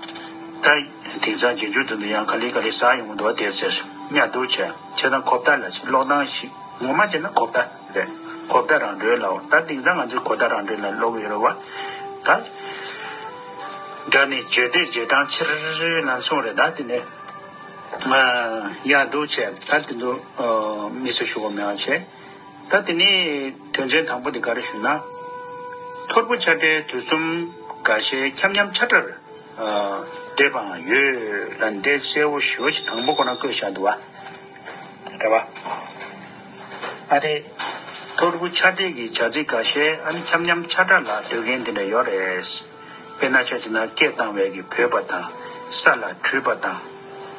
ད་དེང་སང་རྗེས་འཇུག་དེ་ཚོ་ཡང་ག་ལེ་ག་ལེ་ཟ་ཡོང་གི་འདུག་བ། དེར་ཟེར་སྙད་སྡུག་བྱས། བྱས་ཙང་གོ་བརྡ་ལབ་བྱས་ཀློག་སྟངས་ཤིག་ངོ་མ་བྱས་ན་གོ་བརྡ་རེད། གོ་བརྡ་རང་གྲོལ་ལབ། ད་དེང་སང་ང་ཚོས་གོ་བརྡ་རང་གྲོལ་ལབ་ཀློག་གི་ཡོད་རེད་བ། ད་སྒྲ་ནི་བརྗོད་བདེ་བརྗོད་གྲང་ཆེར་ལབ་སོང་རེད། ད་དེ་ནས་ཡག་འདུག་བྱས། ད་དེ་ཚོ་དམིགས་བསལ་ཞུ་དགོས་མེད་པ་བྱས། ད་དེ་ནས་དོན་ཚན་དང་པོ་དེ་ག་རེ་ཞུ་ན། ཐོར་བུ་ཆ་འདྲེས་དུས་གསུམ་འགའ་ཤས་ཁྱབ་མཉམ་ཆ་འདྲར་འདོད་པའང་ཡོད་ལ། འདི་གསལ་བོ་ཞེ་པོ་ཅིག་དང་པོ་ཁོ་ན་བཀོད་བཞག་འདུག་བ། རེད་བ། ཨ་རེ། ཐོར་བུ་ཆ་འདྲེས་ཀྱི་བྱ་ཚིག་འགའ་ཤས་ཨ་ནི་ཁྱབ་མཉམ་ཆ་འདྲ་ལ་འདོད་མཁན་དེ་འདྲ་ཡོད་རེད། དཔེར་ན་ཆ་བཞག་ན་སྐད་བཏང་བའི་གི་བོས་པ་དང་། ས་ལ་བྲུས་པ་དང་།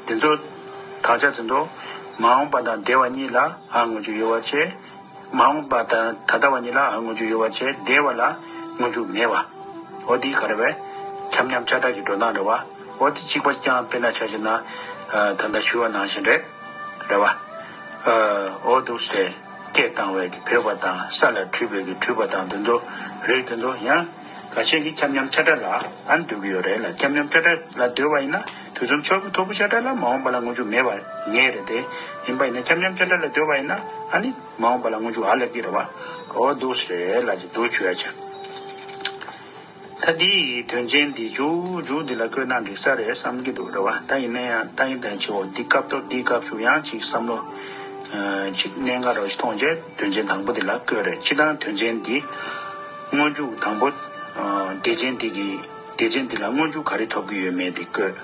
དེ་ཚོ་དག་ཆ་དེ་ཚོ་མ་འོངས་པ་དང་འདས་པ་གཉིས་ལ་འ་སྔོན་འཇུག་ཡོད་པ་བྱས། མ་འོངས་པ་དང་ད་ལྟ་བ་གཉིས་ལ་འ་སྔོན་འཇུག་ཡོད་པ་བྱས། འདས་པ་ལ་སྔོན་འཇུག་མེད་པ། འོ་དེ་ག་རེ་བས། ཁྱབ་མཉམ་ཆ་འདྲ་གི་འགྲོ་སྟངས་རེད་བ། འོ་དེ་གཅིག་པ་རྐྱང་། དཔེར་ན་ཆ་བཞག་ན་ད་ལྟ་ཞུ་བ་ནང་བཞིན་རེད། རེད་བ། འོ་འདུག་སེ་སྐད་བཏང་བའི་གི་བོས་པ་དང་། ས་ལ་བྲུས་པའི་གི་བྲུས་པ་དང་། དེ་ཚོ་རིགས་དེ་ཚོ་ཡང་འགའ་ཤས་ཀྱིས་ཁྱབ་མཉམ་ཆ་འདྲ་ལ་ཨ་ནི་འདོད་ཀྱི་ཡོད་རེད་ལ། ཁྱབ་མཉམ་ཆ་འདྲ་ལ་འདོད་པ་ཡིན་ན་དུས་གསུམ་ཆ་ཐོར་བུ་ཆ་འདྲ་ལ་མ་འོངས་པ་ལ་སྔོན་འཇུག་མེད་པ་ངེས་རེད་དེ། ཡིན་པ་ཡིན་ན་ཁྱབ་མཉམ་ཆ་འདྲ་ལ་འདོད་པ་ཡིན་ན་ཨ་ནི་མ་འོངས་པ་ལ་སྔོན་འཇུག་ཨ་སླེབས་ཀྱི་རེད་བ། འོ་འདུག་སེ་རེད་ལ་ཅིག་འདུག་བྱོས་ཡ་ཆ། ད་འདི་ཡི་དོན་ཚན་འདི་མཇུག་མཇུག་འདི་ལ་བཀོད་ན་འགྲིག་ས་རེད་བསམ་གྱི་འདུག་རེད་བ། ད་ཡིན་ན་ཡང་ད་ཡིན་ད་ཡིན་བྱེད་འོ་འདི་སྐབས་ཐོག་འདིའི་སྐབས་སུ་ཡང་ཅིག་བསམ་བློ་ཅིག་གནད་འགག་རོ་ཞིག་མཐོང་རྗེས་དོན་ཚན་དང་པོ་འདི་ལ་བཀོད་རེད། སྤྱིར་བཏང་དོན་ཚན་འདི་སྔོན་འཇུག་དང་པོ། སྡེ་ཚན་འདི་གི་སྡེ་ཚན་འདི་ལ་སྔོན་འཇུག་ག་རེ་ཐོབ་ཀྱི་ཡོད་མེད་འདི་བཀོད།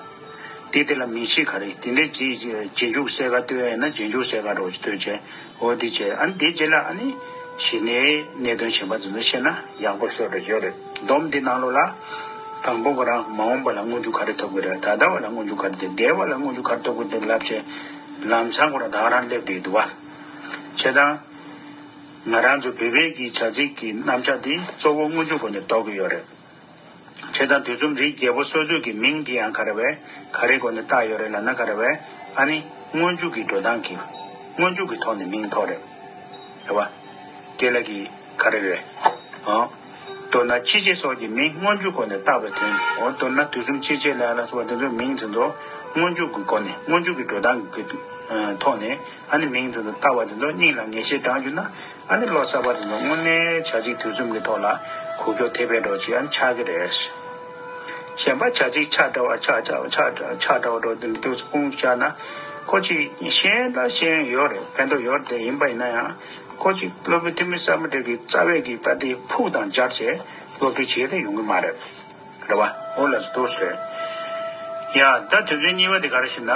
དེ་དེ་ལ་མིང་གཞི་ག་རེ། དེ་འདྲའི་རྗེས་རྗེས་འཇུག་གསལ་ཁ་བཏོད་ཡ་ཡིན་ན་རྗེས་འཇུག་གསལ་ཁ་རོ་ཞིག་བཏོད་བྱས། འོ་དེ་བྱས། ཨ་ནི་དེ་རྗེས་ལ་ཨ་ནི་གཞི་ནས་གནད་དོན་གཞན་པ་ཚོ་ཚོ་བཤད་ན་ཡག་པོ་ཤོར་རེ་ཡོད་རེད། སྡོམ་འདི་ནང་ལོགས་ལ་དང་པོ་ཁོ་རང་མ་འོངས་པ་ལ་སྔོན་འཇུག་ག་རེ་ཐོབ་ཀྱི་རེད། ད་ལྟ་བ་ལ་སྔོན་འཇུག་ག་རེ་ཐོབ། འདས་པ་ལ་སྔོན་འཇུག་ག་རེ་ཐོབ་ཀྱི་འདུག་ལབ་བྱས་ལམ་སང་ཁོ་རང་ད་ག་རང་སླེབས་བསྡད་འདུག་བ། བྱས་ཙང་ང་རང་ཚོ་བོད་པའི་གི་བྱ་ཚིག་གི་རྣམ་གཞག་འདི་གཙོ་བོ་སྔོན་འཇུག་སྒོ་ནས་རྟོགས་ཀྱི་ཡོད་རེད། བྱས་ཙང་དུས་གསུམ་རིགས་བརྒྱད་པོ་སོ་སོའི་གི་མིང་དེ་ཡང་ག་རེ་བས། ག་རེ་སྒོ་ནས་བཏགས་ཡོད་རེད་ལབ་ན་ག་རེ་བས། ཨ་ནི་སྔོན་འཇུག་གི་འགྲོ་སྟངས་ཀྱི་སྔོན་འཇུག་གི་ཐོག་ནས་མིང་ཐོགས་རེད། རེད་བ། རྒན་ལགས་ཀྱིས་ག་རེ་བས། ཨོ། མདོར་ན་ཕྱི་རྗེས་སོགས་ཀྱི་མིང་སྔོན་འཇུག་སྒོ་ནས་བཏགས་པའི་དོན། འོ་མདོར་ན་དུས་གསུམ་ཕྱི་རྗེས་ལ་ལ་སོགས་པ་དེ་ཚོའི་མིང་དེ་ཚོ་སྔོན་འཇུག་གི་སྒོ་ནས་སྔོན་འཇུག་གི་འགྲོ་སྟངས་ཀྱི་ཐོག་ནས་ཨ་ནི་མིང་དེ་ཚོ་བཏགས་པ་དེ་ཚོ་སྙིང་ལ་ངེས་ཤེས་དྲངས་གྱུར་ན། ཨ་ནི་བློ་གསར་པ་དེ་ཚོ་དངོས་གནས་བྱ་ཚིག་དུས་གསུམ་གྱི་ཐོག་ལ་གོ་རྒྱུ་དེ་བས་འགྲོ་ཅིག་ཨ་ནི་ཆགས་ཀྱི་རེད། གཞན་པ་བྱ་ཚིག་ཆགས་འདྲ་བ་ཆགས་ཆགས་ཆགས་འདྲ་བ་འགྲོ་དེ་འདུག་སྤུངས་བཞག་ན། ཁོ་ཅིག་ཤེས་ཡོན་ད་ཤེས་ཡོན་ཡོད་རེད། ཕན་ཐོགས་ཡོད་རེད། དེ་ཡིན་པ་ཡིན་ན་ཡང་ཁོ་ཅིག་སློབ་དཔོན་ཐོན་མི་གསར་མ་དེ་གི་རྩ་བའི་གི་ད་དེ་ཕུགས་དང་སྦྱར་བྱས་སློབ་ཁྲིད་བྱེད་དེ་ཡོང་གི་མ་རེད། རེད་བ། འོ་ལགས་སོ། འདུག་ཟེར། ཡ། ད་དོན་ཚན་གཉིས་པ་དེ་ག་རེ་ཞེ་ན།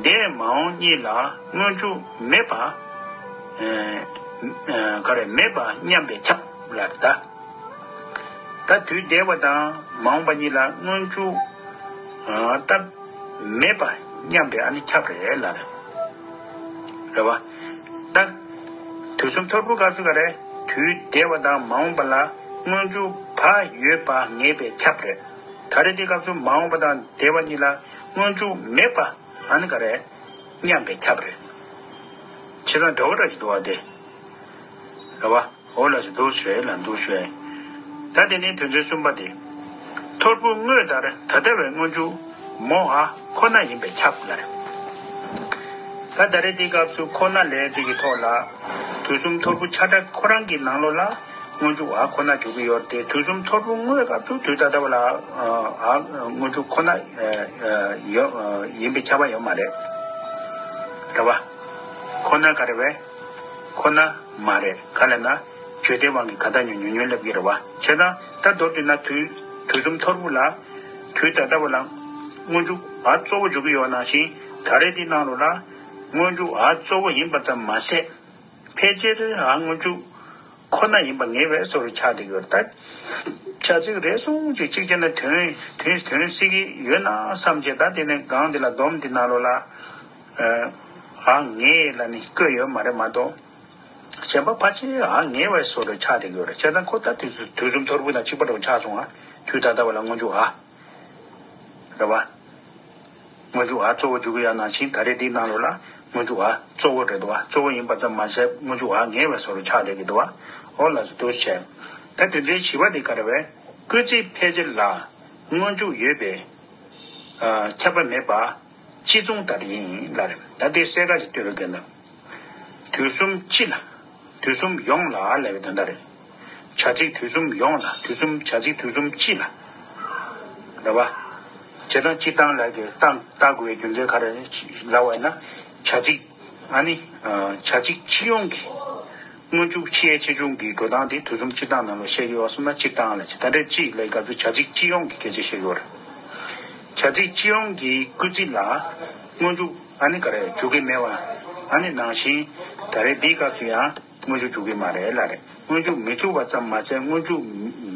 འདས་མ་འོངས་གཉིས་ལ་སྔོན་འཇུག་མེད་པ། ཨེ། ཨེ། ག་རེ་མེད་པ་མཉམ་པས་ཁྱབ་ལ་ད། ད་དུས་འདས་པ་དང་མ་འོངས་པ་གཉིས་ལ་སྔོན་འཇུག་ཨ། ད་མེད་པ་མཉམ་པས་ཨ་ནི་ཁྱབ་རེད་ལ་རེད། རེད་བ། ད་དུས་གསུམ་ཐོར་བུ་སྐབས་སུ་ག་རེ། དུས་འདས་པ་དང་མ་འོངས་པ་ལ་སྔོན་འཇུག་བ་ཡོད་པ་ངེས་པས་ཁྱབ་རེད། ད་རེས་འདི་སྐབས་སུ་མ་འོངས་པ་དང་འདས་པ་གཉིས་ལ་སྔོན་འཇུག་མེད་པ་ཨ་ནི་ག་རེ་མཉམ་པས་ཁྱབ་རེད། ཕྱི་ལ་འགྲོ་གི་ར་ཅིག་འདུག་བ་དེ། རེད་བ། འོ་ལགས་སོ། འདུག་ཟེར་ལ་འདུག་ཟེར། ད་དེ་ནས་དོན་ཚན་གསུམ་པ་དེ། ཐོར་བུ་དངོས་ལྟར་ད་ལྟ་བའི་སྔོན་འཇུག་མོ་འ་ཁོ་ན་ཡིན་པས་ཁྱབ་ལ་རེད། ད་ད་རེས་འདི་སྐབས་སུ་ཁོ་ན་ལས་འདི་གི་ཐོག་ལ། དུས་གསུམ་ཐོར་བུ་ཆ་འདྲ་ཁོ་རང་གི་ནང་ལོགས་ལ་སྔོན་འཇུག་འ་ཁོ་ན་འཇུག་གི་ཡོད་དེ། དུས་གསུམ་ཐོར་བུ་དངོས་སྐབས་སུ་དུས་ད་ལྟ་བ་ལ་འ་སྔོན་འཇུག་ཁོ་ན་ཡོད་ཡིན་པས་ཁྱབ་པ་ཡོད་མ་རེད། རེད་བ། ཁོ་ན་ག་རེ་བས། ཁོ་ན་མ་རེད། ག་ལ་ན། བརྗོད་ལྡན་དབང་གིས་ག་ད་ཉོན་ཉོན་ཉོན་ལབ་ཀྱི་རེད་བ། བྱས་ན་ད་མདོར་བསྡུས་ན་དུས་དུས་གསུམ་ཐོར་བུ་ལ། དུས་ད་ལྟ་བ་ལ་སྔོན་འཇུག་འ་གཙོ་བོ་འཇུག་གི་ཡོད་ནང་བཞིན། ད་རེས་འདི་ནང་ལོགས་ལ་སྔོན་འཇུག་འ་གཙོ་བོ་ཡིན་པ་ཙམ་མ་ཟད། ཕལ་ཆེར་འ་སྔོན་འཇུག་ཁོ་ན་ཡིན་པ་ངེས་པའི་བཟོ་འདྲ་ཆགས་བསྡད་ཀྱི་ཡོད་རེད་ད། བྱ་ཚིག་རེ་ཟུང་ཅིག་གཅིག་བྱས་ན་དོན་དོན་དོན་སྲིད་ཀྱི་ཡོད་ན་བསམ་བྱས། ད་དེ་ནས་སྒང་འདི་ལ་སྡོམ་འདི་ནང་ལོགས་ལ་འ་ངེས་ལ་ནི་བཀོད་ཡོད་མ་རེད་མ་གཏོགས། གཞན་པ་ཕལ་ཆེར་འ་ངེས་པའི་བཟོ་འདྲ་ཆགས་བསྡད་ཀྱི་ཡོད་རེད། བྱས་ཙང་ཁོ་ད་དུས་དུས་གསུམ་ཐོར་བུ་དང་གཅིག་པ་འདྲ་བོ་ཆགས་སོང་ང་། དུས་ད་ལྟ་བ་ལ་སྔོན་འཇུག་འ། རེད་བ། སྔོན་འཇུག་འ་གཙོ་བོ་འཇུག་གི་ཡོད་ནང་བཞིན། ད་རེས་འདིའི་ནང་ལོགས་ལ་སྔོན་འཇུག་འ་གཙོ་བོ་རེད་འདུག་བ། གཙོ་བོ་ཡིན་པ་ཙམ་མ་ཟད་སྔོན་འཇུག་འ་ངེས་པའི་བཟོ་འདྲ་ཆགས་བསྡད་ཀྱི་འདུག་བ། འོ་ལགས་སོ། འདུག་བྱས། ད་དོན་ཚན་བཞི་པ་འདི་ག་རེ་བས། སྐུལ་ཚིག་ཕལ་ཆེར་ལ་སྔོན་འཇུག་ཡོད་པས་ཨ་ཁྱབ་པ་མེད་པ་སྤྱི་མཚུངས་ལྟར་ཡིན་ལ་རེད། ད་དེ་གསལ་ཁ་ཞིག་བཏོད་པའི་དགོས་ན། དུས་གསུམ་སྤྱི་ལ། དུས་གསུམ་ཡོངས་ལ་ལབ་པའི་དོན་དག་རེད། བྱ་ཚིག་དུས་གསུམ་ཡོངས་ལ། དུས་གསུམ་བྱ་ཚིག་དུས་གསུམ་སྤྱི་ལ། རེད་བ། བྱེད་སྟངས་སྤྱི་བཏང་ལབ་ཀྱི་བཏང་བཏགས་དགོས་པའི་རྒྱུ་མཚན་ག་རེ་ལབ་པ་ཡིན་ན། བྱ་ཚིག་ཨ་ནི། བྱ་ཚིག་སྤྱི་ཡོངས་ཀྱི་སྔོན་འཇུག་ཕྱི་ཡས་ཆེ་ཆུང་གི་འགྲོ་སྟངས་དེ་དུས་གསུམ་སྤྱི་བཏང་ནང་ལ་བཤད་ཀྱི་ཡོད་གསུངས་ན། སྤྱི་བཏང་ལབ་ཀྱི། ད་ལྟའི་སྤྱི་ལབ་ཀྱི་སྐབས་སུ་བྱ་ཚིག་སྤྱི་ཡོངས་ཀྱི་སྐད་ཆ་བཤད་ཀྱི་ཡོད་རེད། བྱ་ཚིག་སྤྱི་ཡོངས་ཀྱི་སྐུལ་ཚིག་ལ་སྔོན་འཇུག་ཨ་ནི་ག་རེ་འཇུག་གི་མེད་པ། ཨ་ནི་ནང་བཞིན་ད་རེས་འདིའི་སྐབས་སུ་ཡང་སྔོན་འཇུག་འཇུག་གི་མ་རེད་ལབ་རེད། སྔོན་འཇུག་མི་འཇུག་པ་ཙམ་མ་ཟད་སྔོན་འཇུག་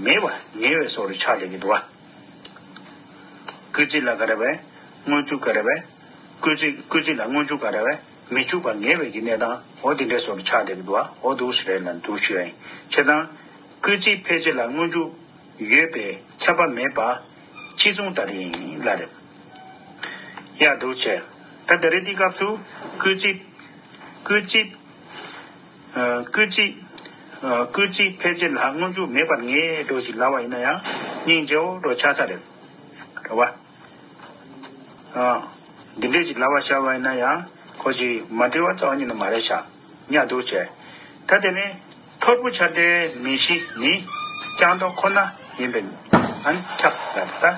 མེད་པ་ངེས་པའི་བཟོ་འདྲ་ཆགས་བསྡད་ཀྱི་འདུག་བ། སྐུལ་ཚིག་ལ་ག་རེ་བས། སྔོན་འཇུག་ག་རེ་བས། སྐུལ་ཚིག་སྐུལ་ཚིག་ལ་སྔོན་འཇུག་ག་རེ་བས། མི་འཇུག་པ་ངེས་པའི་གི་གནས་སྟངས་འོ་དེ་འདྲའི་བཟོ་འདྲ་ཆགས་བསྡད་ཀྱི་འདུག་བ། འོ་འདུག་སེ་རེད་ལ་འདུག་ཞུ་ཡ་ཡིན། བྱས་ཙང་། སྐུལ་ཚིག་ཕལ་ཆེར་ལ་སྔོན་འཇུག་ཡོད་པས་ཁྱབ་པ་མེད་པ་སྤྱི་མཚུངས་ལྟར་ཡིན་ལ་རེད། ཡ་འདུག་བྱས། ད་ད་རེས་འདི་སྐབས་སུ་སྐུལ་ཚིག་སྐུལ་ཚིག་ཨ། སྐུལ་ཚིག་ཨ། སྐུལ་ཚིག་ཕལ་ཆེར་ལ་སྔོན་འཇུག་མེད་པར་ངེས་འགྲོ་ཞིག་ལབ་པ་ཡིན་ན་ཡང་སྙིང་རྗེ་བོ་འགྲོ་ཆགས་ས་རེད། རེད་བ། ཨ། འདི་འདྲས་ཅིག་ལབ་པ་བྱ་བ་ཡིན་ན་ཡང་ཁོ་ཞིག་མ་འགྲིག་པ་རྩ་བ་ཉིད་ནས་མ་རེད་ཤག་ཉག་འདུག་བྱས། ད་དེ་ནས་ཐོར་བུ་ཆ་འདྲའི་མིང་གཞི་ནི་ཀྱང་མདོ་ཁོ་ན་ཡིན་པས་ཨ་ནི་ཁྱབ་ལ་ད།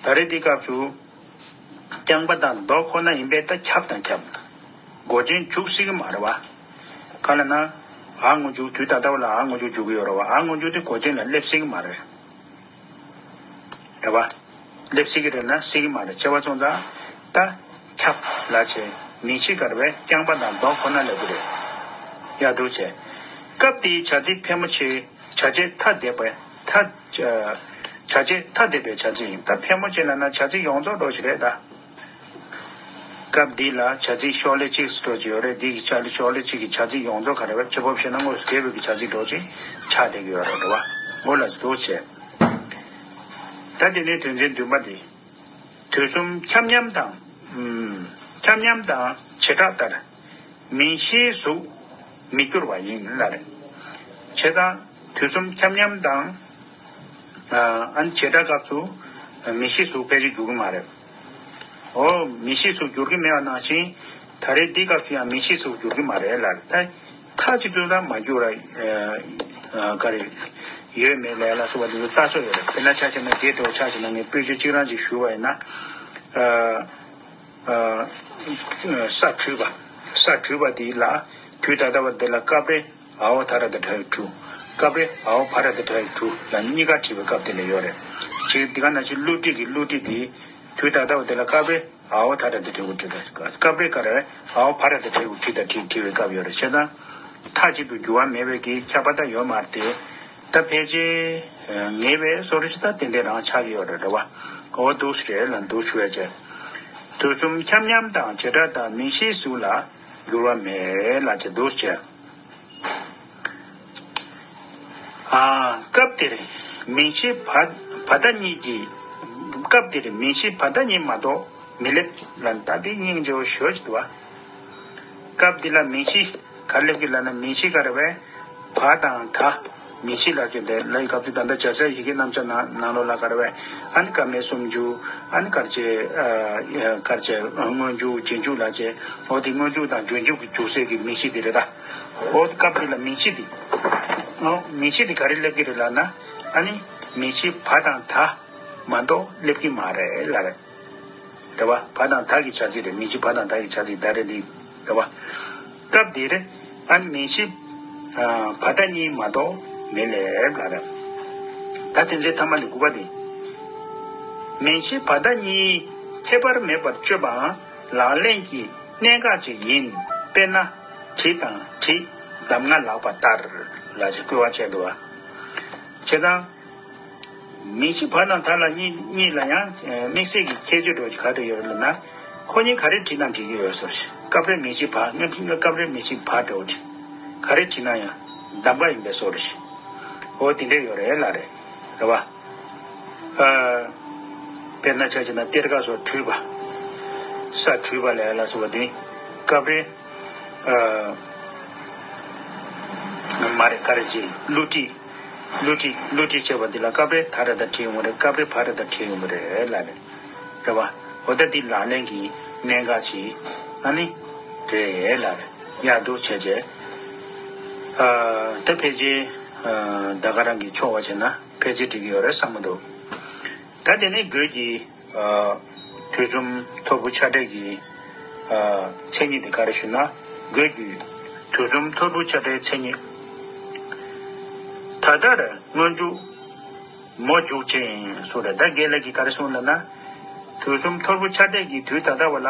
ད་རེས་འདི་སྐབས་སུ་རྐྱང་པ་དང་མདོ་ཁོ་ན་ཡིན་པས་ད་ཁྱབ་དང་ཁྱབ། མགོ་ཅན་འཇུག་སྲིད་ཀྱི་མ་རེད་བ། གང་ལབ་ན། འ་སྔོན་འཇུག་དུས་ད་ལྟ་བ་ལ་འ་སྔོན་འཇུག་འཇུག་གི་ཡོད་རེད་བ། འ་སྔོན་འཇུག་དེ་མགོ་ཅན་ལ་སླེབས་སྲིད་ཀྱི་མ་རེད། རེད་བ། སླེབས་སྲིད་ཀྱི་རེད་ན་སྲིད་ཀྱི་མ་རེད། བྱས་པ་སོང་ཙང་ད་ཁྱབ་ལ་བྱས་མིང་གཞི་ག་རེ་བས། རྐྱང་པ་དང་མདོ་ཁོ་ན་ལབ་ཀྱི་རེད། ཡག་འདུག་བྱས། སྐབས་འདིའི་བྱ་ཚིག་ཕལ་མོ་ཆེ། བྱ་བྱེད་ཐ་དད་པའི་ཐ། བྱ་བྱེད་ཐ་དད་པའི་བྱ་ཚིག་ཡིན། ད་ཕལ་མོ་ཆེ་ལབ་ན་བྱ་ཚིག་ཡོངས་རྫོགས་འགྲོ་ཞིག་རེད་ད། སྐབས་འདི་ལ་བྱ་ཚིག་ཤོག་ལྷེ་གཅིག་སུ་འགྲོ་གི་ཡོད་རེད། འདི་གི་བྱ་ལ་ཤོག་ལྷེ་གཅིག་གི་བྱ་ཚིག་ཡོངས་རྫོགས་ག་རེ་བས། ཇི་ལྟར་བཤད་ན་དངོས་སུ་འགལ་བའི་གི་བྱ་ཚིག་འགྲོ་ཅིག་ཆགས་བསྡད་ཀྱི་ཡོད་རེད་བ། འོ་ལ་འདུག་བྱས། ད་དེ་ནས་དོན་ཚན་བདུན་པ་འདི། དུས་གསུམ་ཁྱབ་མཉམ་དང་། ཨུམ། ཁྱབ་མཉམ་དང་བྱེ་བྲག་ལྟར་མིང་གཞིའི་གཟུགས་མི་འགྱུར་བ་ཡིན་ལ་རེད། བྱས་ཙང་དུས་གསུམ་ཁྱབ་མཉམ་དང་། ཨ། ཨ་ནི་བྱེ་བྲག་སྐབས་སུ་མིང་གཞིའི་གཟུགས་ཕལ་ཆེར་འགྱུར་གྱི་མ་རེད། འོ། མིང་གཞིའི་གཟུགས་འགྱུར་གྱི་མེད་པ་ནང་བཞིན། ད་རེས་འདིའི་སྐབས་སུ་ཡང་མིང་གཞིའི་གཟུགས་འགྱུར་གྱི་མ་རེད་ལ། ད་ཁ་ཅིག་ཏུ་ད་མ་འགྱུར་ར། ཨ། ག་རེ། ཡོད་མེད་ལ་ཡ་ལ་སོགས་པ་འདི་ཚོ་ལྟ་སྲོལ་ཡོད་རེད། དཔེར་ན་ཆ་བཞག་ན་དེ་འདྲ་བོ་ཆ་བཞག་ན་ངས་དཔེ་བརྗོད་གཅིག་རང་ཅིག་ཞུ་བ་ཡིན་ན། ཨ། ཨ། ས་བྲུས་པ། ས་བྲུས་པ་དེ་ལ་དུས་ད་ལྟ་བ་འདི་ལ་སྐབས་རེ་ཨ་ཧོ་ད་ར་ཏ་ཏྲ་ཡི་བྲུ། སྐབས་རེ་ཨ་ཧོ་བ་ར་ཏ་ཏྲ་ཡི་བྲུ་ལ་གཉིས་ཀ་བྲིས་པའི་སྐབས་དེ་ལ་ཡོད་རེད། ཅིག་འདི་ག་ན་ཅིག་བསླུ་བྲིད་ཀྱི་བསླུ་བྲིད་དེ་དུས་ད་ལྟ་བ་འདི་ལ་སྐབས་རེ་ཨ་ཧོ་ད་ར་ཏ་ཏྲ་ཡི་བྲུ་དང་སྐབས་རེ་ག་རེ་ཨ་ཧོ་བ་ར་ཏ་ཏྲ་ཡི་བྲུ་དང་བྲིས་བྲིས་པའི་སྐབས་ཡོད་རེད། བྱས་ཙང་མཐའ་གཅིག་ཏུ་འགྱུར་བ་མེད་པའི་གི་ཁྱབ་པ་ད་ཡོད་མ་རེད་དེ། ད་ཕལ་ཆེར་ངེས་པའི་བཟོ་འདྲ་ཞིག་ད་ཏན་ཏན་རང་ཆགས་ཀྱི་ཡོད་རེད། རེད་བ། འོ་འདུག་སེ་རེད་ལ་འདུག་ཞུ་ཡ་བྱས། དུས་གསུམ་ཁྱབ་མཉམ་དང་བྱེ་བྲག་དང་མིང་གཞི་གཟུགས་ལ་འགྱུར་བ་མེད་ལ་བྱས་འདུག་སེ་བྱས། ཨ། སྐབས་དེར་མིང་གཞི་བ་བ་ད་གཉིས་ཀྱི། སྐབས་དེར་མིང་གཞི་བ་ད་གཉིས་མ་གཏོགས་མི་སླེབས་ལ་ད་དེ་སྙིང་རྗེ་བོ་ཞུ་ཡ་ཅིག་འདུག་བ། སྐབས་འདི་ལ་མིང་གཞི་ག་རེ་སླེབས་ཀྱི་ལབ་ན། མིང་གཞི་ག་རེ་བས། བ་དང་ད། མིང་གཞི་ལ་སྐྱོན་ཏེ་ལ་ཡི་སྐབས་སུ་ད་ལྟ་བྱ་བྱ་ཡི་གེ་རྣམ་གཞག་ནང་ནང་ལོགས་ལ་ག་རེ་བས། ཨ་ནི་སྐར་མའི་སུམ་འཇུག་ཨ་ནི་གར་བྱེད། ཨ། གར་བྱེད་སྔོན་འཇུག་རྗེས་འཇུག་ལ་བྱེད། འོ་དེ་སྔོན་འཇུག་དང་རྗེས་འཇུག་གི་འཇུག་སའི་གི་མིང་གཞི་དེ་རེད་ད། འོ་སྐབས་འདི་ལ་མིང་གཞི་དེ། འོ་མིང་གཞི་དེ་ག་རེ་སླེབས་ཀྱི་རེད་ལབ་ན། ཨ་ནི་མིང་གཞི་བ་དང་ད་མ་གཏོགས་སླེབས་ཀྱི་མ་རེད་ལབ་རེད། རེད་བ། བ་དང་ད་གི་བྱ་ཚིག་རེད། མིང་གཞི་བ་དང་ད་གི་བྱ་ཚིག་ད་རེད་འདི། རེད་བ། སྐབས་འདིར་ཨ་ནི་མིང་གཞི་བ་ད་གཉིས་མ་གཏོགས་མི་སླེབས་ལབ་རེད། ད་དེ་ཚོའི་ཐ་མ་ནི་དགུ་པ་དེ། མིང་གཞི་བ་ད་གཉིས་ཁྱད་པར་མེད་པར་སྤྱོད་པའང་ལག་ལེན་གྱི་གནད་འགག་ཅིག་ཡིན། དཔེར་ན་བྲིས་དང་བྲིས། གདམས་ངག་ལགས་པ་ལྟར་ལ་ཞེས་བཀོད་པ་བྱས་འདུག་བ། བྱས་ཙང་། མིང་གཞི་བ་དང་ད་ལ་གཉིས་གཉིས་ལ་ཡང་དམིགས་བསལ་གྱི་ཁྱད་ཆོས་འདྲ་བོ་ཅིག་ག་རེ་ཡོད་རེད་ལབ་ན། ཁོ་གཉིས་ག་རེ་བྲིས་ན་འགྲིག་གི་ཡོད་ཟེར། སྐབས་རེ་མིང་གཞི་བ། སྔ་ཕྱི་སྔ་སྐབས་རེ་མིང་གཞི་བ་འདྲ་བོ་བྲིས། ག་རེ་བྲིས་ན་ཡང་གདམས་ངག་ཡིན་པའི་བཟོ་འདྲ་ཞིག་འོ་དེ་འདྲ་ཡོད་རེད་ལབ་རེད། རེད་བ། ཨ། དཔེར་ན་ཆ་བཞག་ན་གཏེར་ཁ་སོགས་བྲུས་པ། ས་བྲུས་པ་ལབ་ཡ་ལ་སོགས་པ་དེ་སྐབས་རེ། ཨ། མ་རེད། ག་རེ་བྱེད། བསླུ་བྲིད། བསླུ་བྲིད་བསླུ་བྲིད་བྱས་པ་འདི་ལ་སྐབས་རེ་ད་ར་ད་བྲིས་ཡོང་བ་རེད། སྐབས་རེ་བ་ར་ད་བྲིས་ཡོང་བ་རེད་ལབ་རེད། རེད་བ། འོ་ད་འདི་ལག་ལེན་གྱི་གནད་འགག་ཅིག་ཨ་ནི་རེད་ལབ་རེད། ཡག་འདུག་བྱས་བྱས། ཨ། ད་ཕལ་ཆེར། ཨ། ད་ག་རང་གིས་ཆོག་པ་བྱས་ན་ཕལ་ཆེར་འགྲིག་གི་ཡོད་རེད་བསམ་གྱི་འདུག་ད་དེ་ནས་འགོས་ཀྱི། ཨ། དུས་གསུམ་ཐོར་བུ་ཆ་འདྲེས་ཀྱི། ཨ། མཚན་ཉིད་དེ་ག་རེ་ཞུ་ན། འགོས་ཀྱི་དུས་གསུམ་ཐོར་བུ་ཆ་འདྲེས་མཚན་ཉིད། ད་ལྟར་སྔོན་འཇུག་མོ་འཇུག་ཅིང་གསུངས་རེད། ད་རྒན་ལགས་ཀྱིས་ག་རེ་གསུངས་ལབ་ན། དུས་གསུམ་ཐོར་བུ་ཆ་འདྲེས་ཀྱི་དུས་ད་ལྟ་བ་ལ་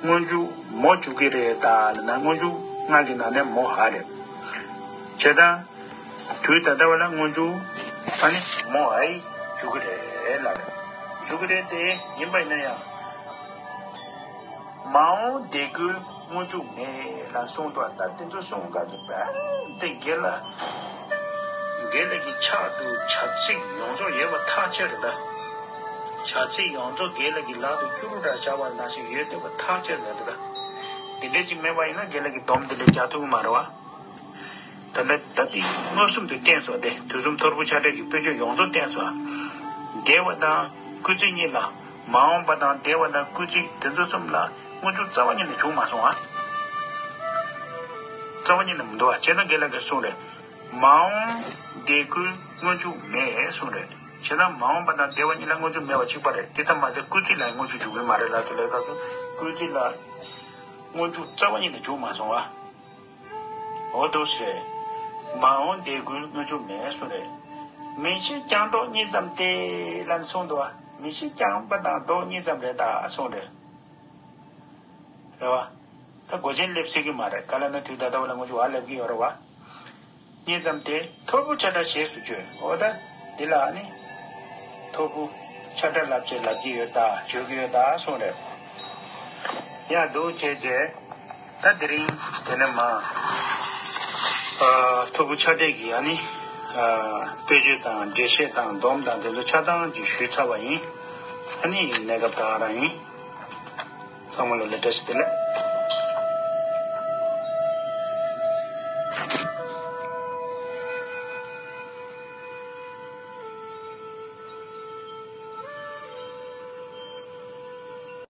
སྔོན་འཇུག་མོ་འཇུག་གི་རེད་ད་ལབ་ན། སྔོན་འཇུག་སྔགས་ཀྱི་ནང་ནས་མོ་འ་རེད། བྱས་ཙང་། དུས་ད་ལྟ་བ་ལ་སྔོན་འཇུག་ཨ་ནི་མོ་འ་ཡིས་འཇུག་གི་རེད་ལབ་རེད། འཇུག་གི་རེད་དེ་ཡིན་པ་ཡིན་ན་ཡང་། མ་འོངས་དེ་ཀུན་སྔོན་འཇུག་མེད་ལ་གསུངས་འདུག་ད་དེ་ཚོ་གསུངས་ག་འདུག་པས་དེ་དགེ་ལ། དགེ་ལ་གི་ཕྱག་ཏུ་བྱ་ཚིག་ཡོངས་རྫོགས་ཡོད་པ་ཐག་ཆོད་རེད་ད། བྱ་ཚིག་ཡོངས་རྫོགས་དགེ་ལ་གི་ལག་ཏུ་སྐྱུ་རུ་འདྲ་བྱ་བ་ནང་བཞིན་ཡོད་བསྡད་པ་ཐག་ཆོད་རེད་ད། དེ་འདྲ་ཅིག་མེད་པ་ཡིན་ན་དགེ་ལ་གི་སྡོམ་དེ་འདྲ་རྒྱག་ཐུབ་ཀྱི་མ་རེད་བ། ད་ལྟ་ད་ལྟའི་མངོན་སུམ་དུ་བསྟན་སོང་སྟེ། དུས་གསུམ་ཐོར་བུ་ཆ་འདྲེས་ཀྱི་དཔེ་བརྗོད་ཡོངས་རྫོགས་བསྟན་སོང་། འདས་པ་དང་སྐུལ་ཚིག་གཉིས་ལ། མ་འོངས་པ་དང་འདས་པ་དང་སྐུལ་ཚིག་དེ་ཚོ་གསུམ་ལ་སྔོན་འཇུག་རྩ་བ་ཉིད་ནས་བྱུང་མ་སོང་ཨ། རྩ་བ་ཉིད་ནས་མི་འདུག་ཨ། བྱས་ན་དགེ་ལགས་ཀྱིས་གསུངས་རེད། མ་འོངས་དེ་ཀུན་སྔོན་འཇུག་མེད་གསུངས་རེད། བྱས་ན་མ་འོངས་པ་དང་འདས་པ་གཉིས་ལ་སྔོན་འཇུག་མེད་པ་གཅིག་པ་རེད། དེ་ཙམ་མ་ཟད་སྐུལ་ཚིག་ལ་ཡང་སྔོན་འཇུག་འཇུག་གི་མ་རེད་ལབ་དུས་ལ་སྐབས་སུ་སྐུལ་ཚིག་ལ་སྔོན་འཇུག་རྩ་བ་ཉིད་ནས་བྱུང་མ་སོང་ཨ། འོ་འདུག་སེ། མ་འོངས་དེ་ཀུན་སྔོན་འཇུག་མེད་གསུངས་རེད། མིང་གཞི་རྐྱང་ལྡོག་གཉིས་ཙམ་སྟེ་ལབ་ནས་གསུངས་འདུག་བ། མིང་གཞི་རྐྱང་པ་དང་ལྡོག་གཉིས་ཙམ་རེད་ད་གསུངས་རེད། རེད་བ། ད་མགོ་ཅན་སླེབས་སྲིད་ཀྱི་མ་རེད། ག་ལབ་ན་དུས་ད་ལྟ་བ་ལ་སྔོན་འཇུག་འ་སླེབས་ཀྱི་ཡོད་རེད་བ། གཉིས་ཙམ་སྟེ་ཐོར་བུ་ཆ་འདྲ་ཞེས་སུ་བརྗོད། འོ་ད་འདི་ལ་ནི་ཐོར་བུ་ཆ་འདྲ་ལབ་བྱས་ལབ་ཀྱི་ཡོད་ད། བརྗོད་ཀྱི་ཡོད་ད་གསུངས་རེད། ཡང་འདུག་བྱས་རྗེས། ད་དེ་རིང་དེ་ནས་མ། ཨ། ཐོར་བུ་ཆ་འདྲེས་ཀྱི་ཨ་ནི། ཨ། དཔེ་བརྗོད་དང་འགྲེལ་བཤད་དང་སྡོམ་དང་དེ་ཚོ་ཆ་ཚང་ཅིག་ཞུས་ཚར་བ་ཡིན། ཨ་ནི་གནས་སྐབས་ད་ག་རང་ཡིན། ཚང་མ་ལ་ལ་བཀྲ་ཤིས་བདེ་ལེགས།